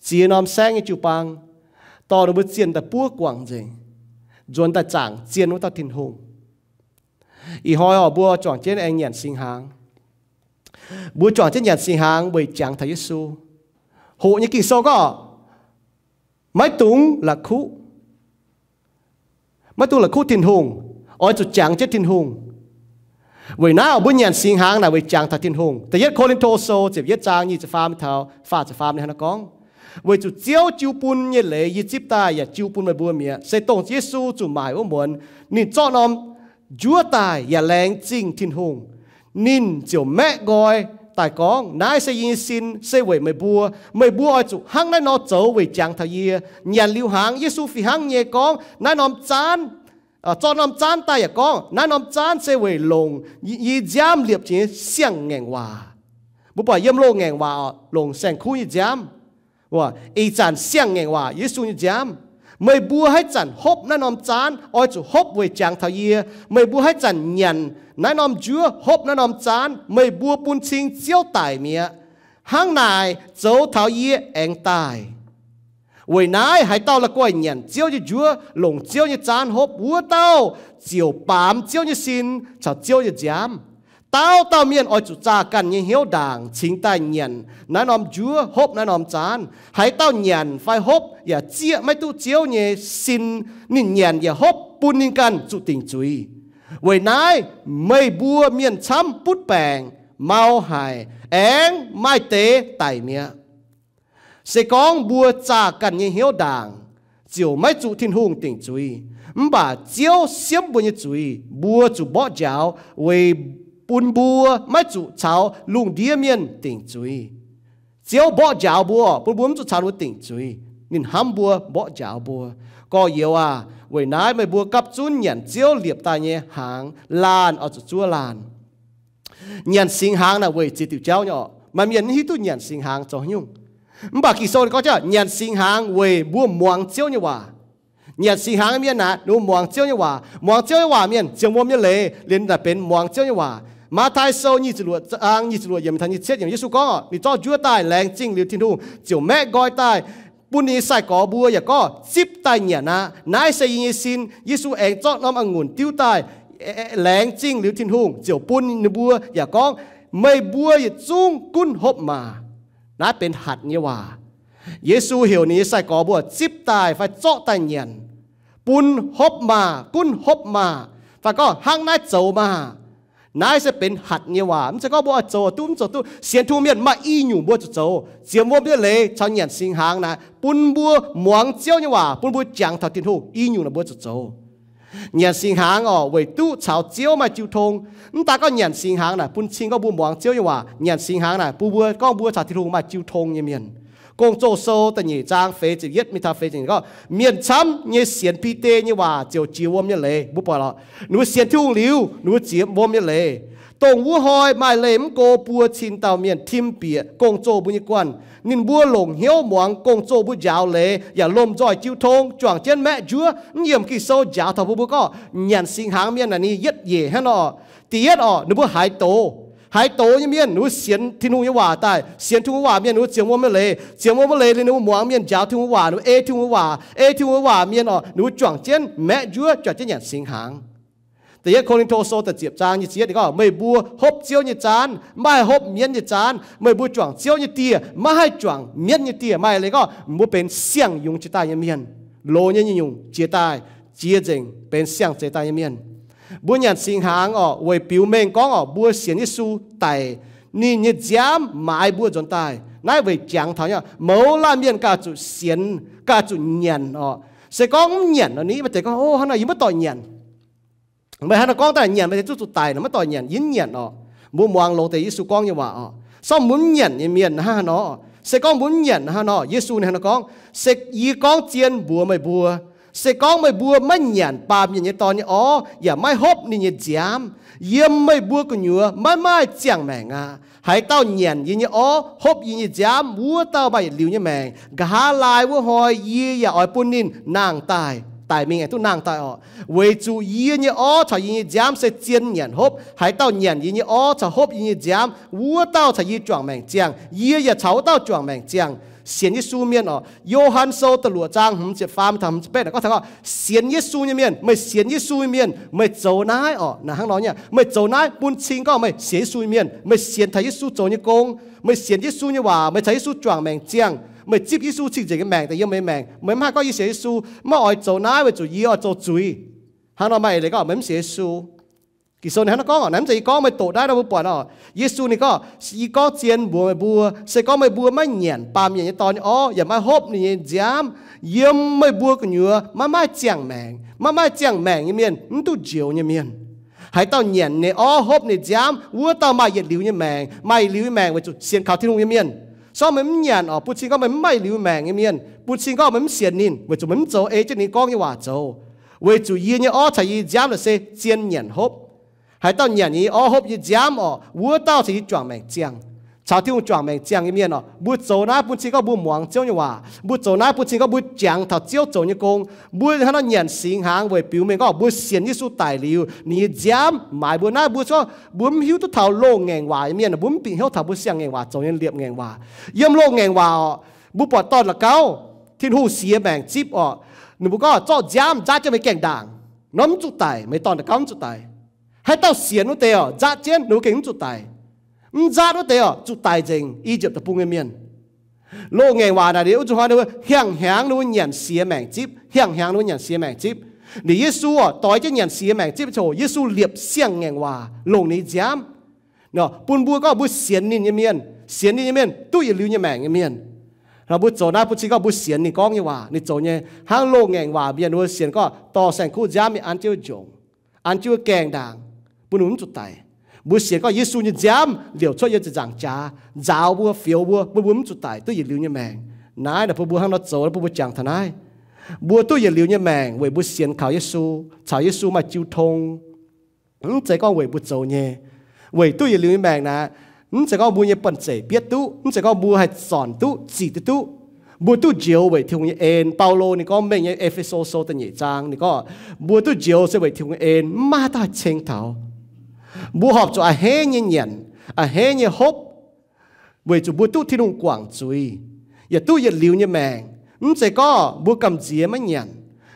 ziex norm saengv nyei jiu-baang, dorh ninh mbuo zienh daaih buov guangc nzengc, nzuonx daaih zaangc zienh wuov dauh Tin-Hungh. Ih hnoi oc, mbuo juangc jienv aengx nyanc singx hnaangx. Mbuo juangc jienv nyanc singx hnaangx weic jangx taux Yesu. Hoqc nyei Ging-Sou gorngv, maiv dungx la'kuqv. Maiv dungx la'kuqv Tin-Hungh, oix zuqc jangx jienv Tin-Hungh. Weic naaiv oc, mbuo nyanc singx hnaangx naaic weic jangx taux Tin-Hungh. Da'yietv Ko^lin^to Sou ziepc yietv zaang nyic ziepc faam taux faah ziepc faam ninh hnangv naaiv gorngv, weic zuqc Ziouv jiu bun nyei leiz yie zipv daaih yaac jiu bun meih mbuo mi'aqv. Se dongh Yesu zuqc maaic wuov muonz ninh zorqv norm njuov daaih yaac laengz zingh Tin-Hungh. Ninh ziouc maeqv nqoi daaih gorngv, naaiv se yie nyei sin, se weic meih mbuo. Meih mbuo oix zuqc hnangv naaiv nor zoux weic jangx taux yie. Nyanc liuz hnaangx, Yesu fih hnangv nyei gorngv, naaiv norm zaanv, zorqv norm zaanv daaih yaac gorngv, naaiv norm zaanv se weic longc yie nziaamv liepc jiex nyei siang-ngaengc waac. Mbuo buatc yiem loz-ngaengc waac oc, longc saeng-kuv nyei nziaamv. Ih zanc siang-ngaengc waac Yesu nyei nziaamv. Meih mbuo haaix zanc hopv naaiv norm zaanv, oix zuqc hopv weic jangx taux yie. Meih mbuo haaix zanc nyanc naaiv norm njuov, hopv naaiv norm zaanv, meih mbuo bun cing Ziouv daic mi'aqv. Hnangv naaic zoux taux yie aengx daaih. Weic naaiv haaix dauh la'guaih nyanc Ziouv nyei njuov, longc Ziouv nyei zaanv hopv, wuov dauh ziouc baamz Ziouv nyei sin caux Ziouv nyei nziaamv. Dauh dauh mienh oix zuqc zaah ganh nyei hnyouv ndaangc cingx daaih nyanc naaiv norm njuov, hopv naaiv norm zaanv. Haaix dauh nyanc fai hopv yaac zieqv maiv duqv Ziouv nyei sin, ninh nyanc yaac hopv bun ninh ganh zuqc dingc zuiz. Weic naaiv meih mbuo mienh camv butv baengc, mau haic, aengx maaih deix daic mi'aqv. Se gorngv mbuo zaah ganh nyei hnyouv ndaangc, ziouc maiv zuqc Tin-Hungh dingc zuiz. Mv baac Ziouv siemv mbuo nyei zuiz, mbuo zuqc mborqv njaaux weic bun mbuo maiv zuqc caux lungh ndiev mienh dingc zuiz. Ziouv mborqv njaaux mbuo, bun mbuo mv zuqc caux ninh dingc zuiz. Ninh hnamv mbuo, mborqv njaaux mbuo. Gorx-youz aah, weic naaiv meih mbuo gapv zunv nyanc Ziouv liepc daaih nyei hnaangx, laanh oix zuqc zuov laanh. Nyanc singx hnaangx naaic weic ziex diuc jauv nyei oc. Maaih mienh mv hiuv duqv nyanc singx hnaangx zoux haaix nyungc. Mv baac Ging-Sou ninh gorngv jauv nyanc singx hnaangx weic mbuo muangx Ziouv nyei waac. Nyanc singx hnaangx nyei mienh naaic, ninh mbuo muangx Ziouv nyei waac. Muangx Ziouv nyei waac mienh ziangh wuom nyei leiz liemh naaic benx muangx Ziouv nyei waac. Matv^taai Sou nyic ziepc luoqc zaang nyic ziepc luoqc yiemc taux nyic ziepc cietv yiemc, Yesu gorngv oc, ninh zorqv njuov daaih laengz zingh liuz Tin-Hungh, ziouc maeqv nqoi daaih bun ninh nyei sai-gorx mbuo yaac gorngv, zipv daaih nyanc aqv. Naaiv se yie nyei sin. Yesu aengx zorqv norm a'ngunc diuv daaih, laengz zingh liuz Tin-Hungh, ziouc bun ninh mbuo yaac gorngv, meih mbuo yietc zungv gunv hopv maah! Naaiv benx hatc nyei waac. Yesu heuc ninh nyei sai-gorx mbuo zipv daaih fai zorqv daaih nyanc, bun hopv maah, gunv hopv maah, fai gorngv hnangv naaiv zoux maah! Naaiv se benx hatc nyei waac. Mv zeiz gorngv mbuo oix zoux duqv mv zoux duqv. Sienx Tin-Hungh mienh maaih i nyungc mbuo zuqc zoux. Ziangh wuom nyei leiz caux nyanc singx hnaangx naaic bun mbuo muangx Ziouv nyei waac, bun mbuo jangx taux Tin-Hungh, i nyungc naaic mbuo zuqc zoux. Nyanc singx hnaangx oc, weic duqv caux Ziouv maaih jiu tong. Mv daaih gorngv nyanc singx hnaangx naaic bun cing gorngv mbuo muangx Ziouv nyei waac. Nyanc singx hnaangx naaic bun mbuo gorngv mbuo caux Tin-Hungh maaih jiu tong nyei mienh. Gong-Zoh Sou da'nyeic zaang feix ziepc yietv mingh taux feix ziepc nyeic gorngv, mienh camv nyei sienx Bide nyei waac ziouc jiex wuom nyei leiz. Mbuo buatc lorqc, ninh mbuo sienx Tin-Hungh liuz, ninh mbuo jiex wuom nyei leiz. Dongh wuov hnoi maaih leih mv go buo cin dauh mienh tim bieqc gong-zoh mbuo nyei guanh. Ninh mbuo longc hnyouv muangx gong-zoh mbuo njaaux leiz yaac lomh nzoih jiu tong, juangc jienv maeqv njuov. Mv yiemc Ging-Sou njaaux taux mbuo, mbuo gorngv nyanc singx hnaangx mienh naaic ninh yietv nyeic hnangv nor. Da'yietv orqc, ninh mbuo haiz doz. Haiz doz nyei mienh ninh mbuo sienx Tin-Hungh nyei waac daaih. Sienx Tin-Hungh waac mienh ninh mbuo ziangh wuom nyei leiz. Ziangh wuom nyei leiz liuz ninh mbuo muangx mienh njaaux Tin-Hungh waac, ninh mbuo ei Tin-Hungh waac. Ei Tin-Hungh waac mienh orqc, ninh mbuo juangc jienv maeqv njuov, juangc jienv nyanc singx hnaangx. Da'yietv Ko^lin^to Sou da'ziepc zaang nyic ziepc yietv ninh gorngv, meih mbuo hopv Ziouv nyei zaanv, maiv haih hopv mienv nyei zaanv. Meih mbuo juangc Ziouv nyei dieh, maiv haih juangc mienv nyei dieh. Maaih leiz gorngv mbuo benx siang-yungz jiex daaih nyei mienh, loz nyei nyungc jiex daaih, jiex nzengc benx siang-zeix daaih nyei mienh. Mbuo nyanc singx hnaangx orqc, weic biux mengh gorngv orqc, mbuo sienx Yesu daic, ninh nyei nziaamv maaiz mbuo nzuonx daaih. Naaiv weic jangx taux nyei, mouz laanh mienh ganh zuqc sienx, ganh zuqc nyanc orqc. Se gorngv mv nyanc nor, ni maaih deix gorngv, o, hnangv naaic yie maiv doic nyanc. Meih hnangv naaiv gorngv daaih nyanc, meih deix zuqc zuqc daic nor, maiv doic nyanc, yie mv nyanc orqc. Mbuo muangx longx deix Yesu gorngv nyei waac orqc. Sorng mbuo mv nyanc nyei mienh hnangv haaix nor? Se gorngv mbuo mv nyanc hnangv haaix nor, Yesu ninh hnangv naaiv gorngv, se yie gorngv zien mbuox meih mbuo, se gorngv meih mbuo maiv nyanc Baamh Mienh nyei Dorn nyei orv, yaac maiv hopv ninh nyei nziaamv, yiem meih mbuo gu'nyuoz maiv maaih ziangh maengc aqv. Haaix dauh nyanc yie nyei orv, hopv yie nyei nziaamv, wuov dauh maaih yietc liuz nyei maengc. Nqa'haav laai wuov hnoi yie yaac oix bun ninh nangh daaih, daic mingh aengx duqv nangh daaih orqc. Weic zuqc yie nyei orv caux yie nyei nziaamv se zien nyanc hopv. Haaix dauh nyanc yie nyei orv caux hopv yie nyei nziaamv, wuov dauh caux yie juangc maengc ziangh, yie yaac caux wuov dauh juangc maengc ziangh. Sienx Yesu mienh orqc, Yo^han Sou da'luoqc zaang hmz ziepc faam taux hmz ziepc betv gorngv taux, sienx Yesu nyei mienh, meih sienx Yesu nyei mienh, meih zoux naaiv orqc, naaic hnangv nor nyei, meih zoux naaiv bun cing gorngv meih sienx Yesu nyei mienh, meih sienx taux Yesu zoux nyei gong, meih sienx Yesu nyei waac, meih caux Yesu juangc maengc ziangh, meih zipv Yesu cing-nzengc nyei maengc daaih yiem meih maengc. Meih mv haih gorngv yie sienx Yesu, maiv oix zoux naaiv weic zuqc yie oix zoux zuiz. Hnangv nor maaih eix leiz gorngv meih mv sienx Yesu. Ging-Sou ninh hnangv naaiv gorngv oc. Naaiv mv zeiz yie gorngv, meih doqc naaiv nor mbuo buatc oc. Yesu ninh gorngv, yie gorngv zien mbuox meih mbuo, se gorngv meih mbuo maiv nyanc baamh mienh nyei dorn nyei orv yaac maiv hopv ninh nyei nziaamv, yiem meih mbuo gu'nyuoz maiv maaih ziangh maengc. Maiv maaih ziangh maengc nyei mienh mv duqv njoux nyei mienh. Haaix dauh nyanc ninh nyei orv, hopv ninh nyei nziaamv, wuov dauh maaih yietc liuz nyei maengc. Maaih yietc liuz nyei maengc weic zuqc sienx kaux Tin-Hungh nyei mienh. Se gorngv meih mv nyanc oc, bun cing gorngv meih mv maaih yietc liuz maengc nyei mienh, bun cing gorngv meih mv sienx ninh, weic zuqc meih mv zoux ei jienv ninh gorngv nyei waac zoux. Weic zuqc yie nyei orv caux yie nyei nziaamv naaic se zien nyanc hopv. Haaix dauh nyanc yie nyei orv, hopv yie nyei nziaamv oc, wuov dauh caux yie juangc maengc ziangh, caux Tin-Hungh juangc maengc ziangh nyei mienh oc. Mbuo zoux naaiv bun cing gorngv mbuo muangx Ziouv nyei waac. Mbuo zoux naaiv bun cing gorngv mbuo jangx taux Ziouv zoux nyei gong. Mbuo hnangv nor nyanc singx hnaangx weic biux mengh gorngv mbuo sienx Yesu daic liuz, ninh nyei nziaamv maaiz mbuo. Naaiv mbuo, mbuo mv hiuv duqv taux loz ngaengc waac nyei mienh, mbuo mv bieqc hnyouv taux mbuo siang-ngaengc waac zoux nyei liepc ngaengc waac. Yiem loz ngaengc waac oc, mbuo buatc dorn-la'gauv, Tin-Hungh siex maengc zipv oc, ninh mbuo gorngv zorqv nziaamv nzaatv jienv meih gaengh ndaangc. Nor mv zuqc daic, meih dorn-la'gauv mv zuqc daic. Haaix dauh sienx wuov deix oc, nzaatv jienv ninh mbuo gengh mv zuqc daic. Mv nzaatv wuov deix oc, zuqc daic nzengc, I^yipv Deic-Bung nyei mienh. Loz ngaengc waac naaic liuz, wuov zuqc hnoi ninh mbuo hiang hnyangx ninh mbuo nyanc siex maengc zipv, hiang hnyangx ninh mbuo nyanc siex maengc zipv. Liuz Yesu oc, doix jienv nyanc siex maengc zipv ziouc Yesu liepc siang-ngaengc waac longc ninh nyei nziaamv bun mbuo gorngv mbuo sienx ninh nyei mienh, sienx ninh nyei mienh duqv yietc liuz nyei maengc nyei mienh. Nor mbuo zoux naaiv bun cing gorngv mbuo sienx ninh gorngv nyei waac, ninh zoux nyei. Hnangv loz ngaengc waac mienh mbuo sienx gorngv dorh saeng-kuv nziaamv mingh an jienv wuov njongc, an jienv wuov gaengh ndaangc, bun ninh mbuo mv zuqc daic. Mbuo sienx gorngv Yesu nyei nziaamv liouc cuotv yiem ziepc nzaangc jaax, nzaaux mbuo, fioux mbuo, bun mbuo mv zuqc daic, duqv yietc liuz nyei maengc. Naaiv naaic bun mbuo hnangv nor zoux, bun mbuo jangx taux naaiv. Mbuo duqv yietc liuz nyei maengc weic mbuo sienx kaux Yesu, caux Yesu maaih jiu tong. Mv zeiz gorngv weic mbuo zoux nyei. Weic duqv yietc liuz nyei maengc naaic, mv zeiz gorngv mbuo nyei banh zeic bietv duqv, mv zeiz gorngv mbuo haih zornc duqv, zic duqv duqv. Mbuo duqv njoux weic Tin-Hungh nyei en. Baulo ninh gorngv mengh nyei, E^fe^so Sou da'nyeic zaang ninh gorngv, mbuo duqv njoux se weic Tin-Hungh nyei en, mv maaih haaix dauh haih ceng taux. Mbuo horpc zuqc a'hneiv nyei nyanc, a'hneiv nyei hopv, weic zuqc mbuo duqv Tin-Hungh guangc zuiz, yaac duqv yietc liuz nyei maengc. Mv zeiz gorngv mbuo gamh nziex maiv nyanc.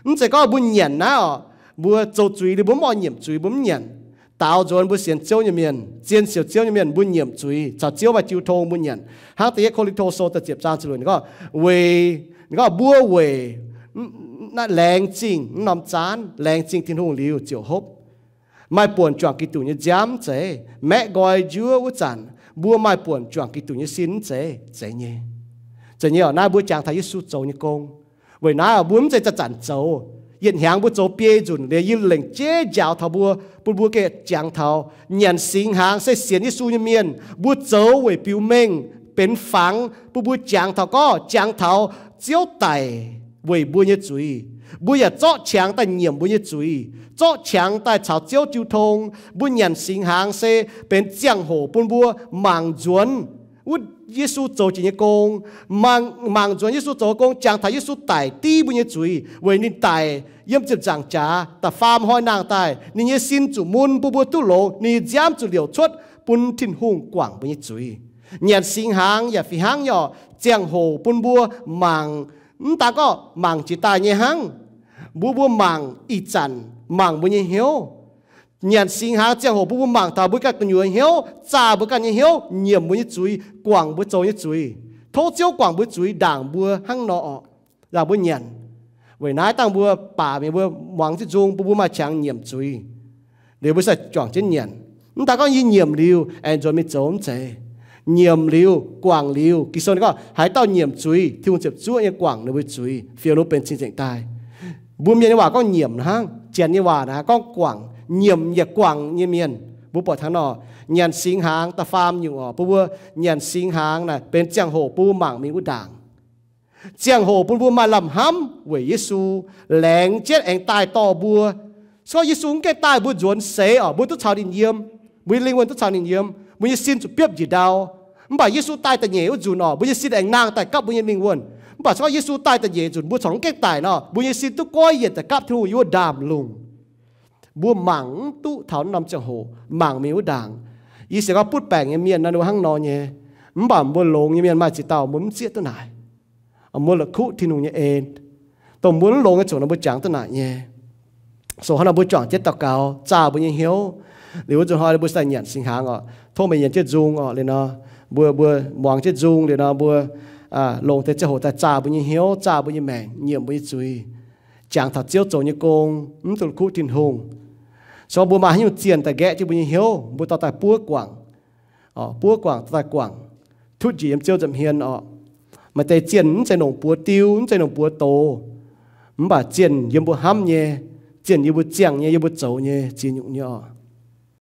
Mv zeiz gorngv mbuo nyanc naaiv oc, mbuo zoux zuiz liuz mbuo mv oix nyiemc zuiz, mbuo mv nyanc. Daaux nzuonx mbuo sienx Ziouv nyei mienh, zien sienx Ziouv nyei mienh, mbuo nyiemc zuiz caux Ziouv maaih jiu tong mbuo nyanc. Hnangv da'yietv Ko^lin^to Sou da'ziepc zaang ziepc luoqc ninh gorngv, weic, ninh gorngv mbuo weic laengz zingh mv norm zaanv, laengz zingh Tin-Hungh liuz ziouc hopv. Maaih buonc juangc Giduc nyei nziaamv mv zeiz? Maeqv nqoi njuov wuov zanc, mbuo maaih buonc juangc Giduc nyei sin mv zeiz? Zeiz nyei. Zeiz nyei oc. Naaiv mbuo jangx taux Yesu zoux nyei gong. Weic naaiv mbuo mv zeiz zanc-zanc zoux. Yietc hnyangx mbuo zoux biei nzunc liuz, yie lengc jeiv njaaux taux mbuo, bun mbuo gengh jangx taux. Nyanc singx hnaangx se sienx Yesu nyei mienh. Mbuo zoux weic biux mengh, benx fangx, bun mbuo jangx taux gorqv, jangx taux Ziouv daic weic mbuo nyei zuiz. Mbuo yaac zorqv qangx daaih nyiemc mbuo nyei zuiz, zorqv qangx daaih caux Ziouv jiu tong. Mbuo nyanc singx hnaangx se benx ziangh hoc bun mbuo mangc nzuonx wuov Yesu zoux jiex nyei gong, mangc, mangc nzuonx Yesu zoux gong, jangx taux Yesu daic div mbuo nyei zuiz, weic ninh daic yiem ziepc nzaangc jaax da'faam hnoi nangh daaih, ninh nyei sin zuqc mun bun mbuo duqv longx, ninh nyei nziaamv zuqc liouc cuotv bun Tin-Hungh guangc mbuo nyei zuiz. Nyanc singx hnaangx yaac fih hnangv nyei oc, ziangh hoc bun mbuo mangc, mv daan gorngv mangc jiex daaih nyei hnangv, mbuo, mbuo mangc ih zanc, mangc mbuo nyei hnyouv. Nyanc singx hnaangx ziangh hoc bun mbuo mangc taux mbuo ganh gu'nyuoz hnyouv, zaah mbuo ganh nyei hnyouv, nyiemc mbuo nyei zuiz, guangc mbuo zoux nyei zuiz. Tov Ziouv guangc mbuo zuiz ndaangc mbuo hnangv nor oc, ndaangc mbuo nyanc. Weic naaiv dangh mbuo baac mienh mbuo muangx jienv nzung, mbuo, mbuo maaih qangx nyiemc zuiz. Liuz mbuo sai juangc jienv nyanc. Mv daan gorngv yie nyiemc liuz aengx nzuonx mingh zoux, mv zeiz. Nyiemc liuz, guangc liuz, Ging-Sou ninh gorngv haaix dauh nyiemc zuiz, Tin-Hungh ziepc zuoqv nyei guangc ninh mbuo zuiz, fioux ninh mbuo benx cing-nzengc daaih. Mbuo mienh nyei waac gorngv nyiemc hnangv, Janx nyei waac naaic gorngv guangc. Nyiemc yaac guangc nyei mienh mbuo buatc hnangv nor. Nyanc singx hnaangx da'faam nyungc oc, bun mbuo nyanc singx hnaangx naaic benx ziangh hoc bun mbuo mangc mingh wuov ndaangc. Ziangh hoc bun mbuo maaih lamh hnamv weic Yesu laengz jienv aengx daaih dorh mbuo. Se gorngv Yesu mv gaengh daaih, mbuo nzuonx seix oc, mbuo duqv caux ninh yiem, mbuo nyei lingh wuonh duqv caux ninh yiem, mbuo nyei sin zuqc biopv njiec ndau. Mv baac Yesu daaih da'nyeic wuov nzunc oc, mbuo nyei sin aengx nangh daaih gapv mbuo nyei lingh wuonh. Mv baac se gorngv Yesu daaih da'nyeic nzunc mbuo corc mv gaengh daic nor, mbuo nyei sin duqv goiv yienc daaih gapv Tin-Hungh yiem wuov ndaamv-lungh. Mbuo mangc mv duqv taux norm ziangh hoc mangc mingh wuov ndaangc. Yie sienx gorngv butv baengc nyei mienh naaiv ninh mbuo hnangv nor nyei. Mv baac mbuo longx nyei mienh maaih ziex dauh mbuo mv zieqv duqv naaic. Mbuo la'kuqv Tin-Hungh nyei en, dongh mbuo mv longx nyei ziouc nor mbuo jangx duqv naaic nyei. So hnangv nor mbuo juangc jienv daux gaux zaah mbuo nyei hnyouv. Liuz wuov nzunc hnoi mbuo sai nyanc singx hnaangx oc. Tov meih nyanc jienv nzung oc. Liuz nor mbuo, mbuo muangx jienv nzung liuz nor mbuo longc deix ziangh hoc daaih zaah mbuo nyei hnyouv, zaah mbuo nyei maengc, nyiemc mbuo nyei zuiz. jangx taux Ziouv zoux nyei gong, mv duqv kuv Tin-Hungh. So mbuo maaih haaix nyungc zienh daaih nqaeqv jienv mbuo nyei hnyouv, mbuo dorh daaih buov guangc, buov guangc, dorh daaih guangc, tutv njiec yiem Ziouv nza'hmien oc. Maaih deix zienh mv zeiz longc buoz diu, mv zeiz longc buoz doz, mv baac zienh yiem mbuo hnamv nyei, zienh yiem mbuo ziangh nyei, yiem mbuo zoux nyei, ziex nyungc nyei oc.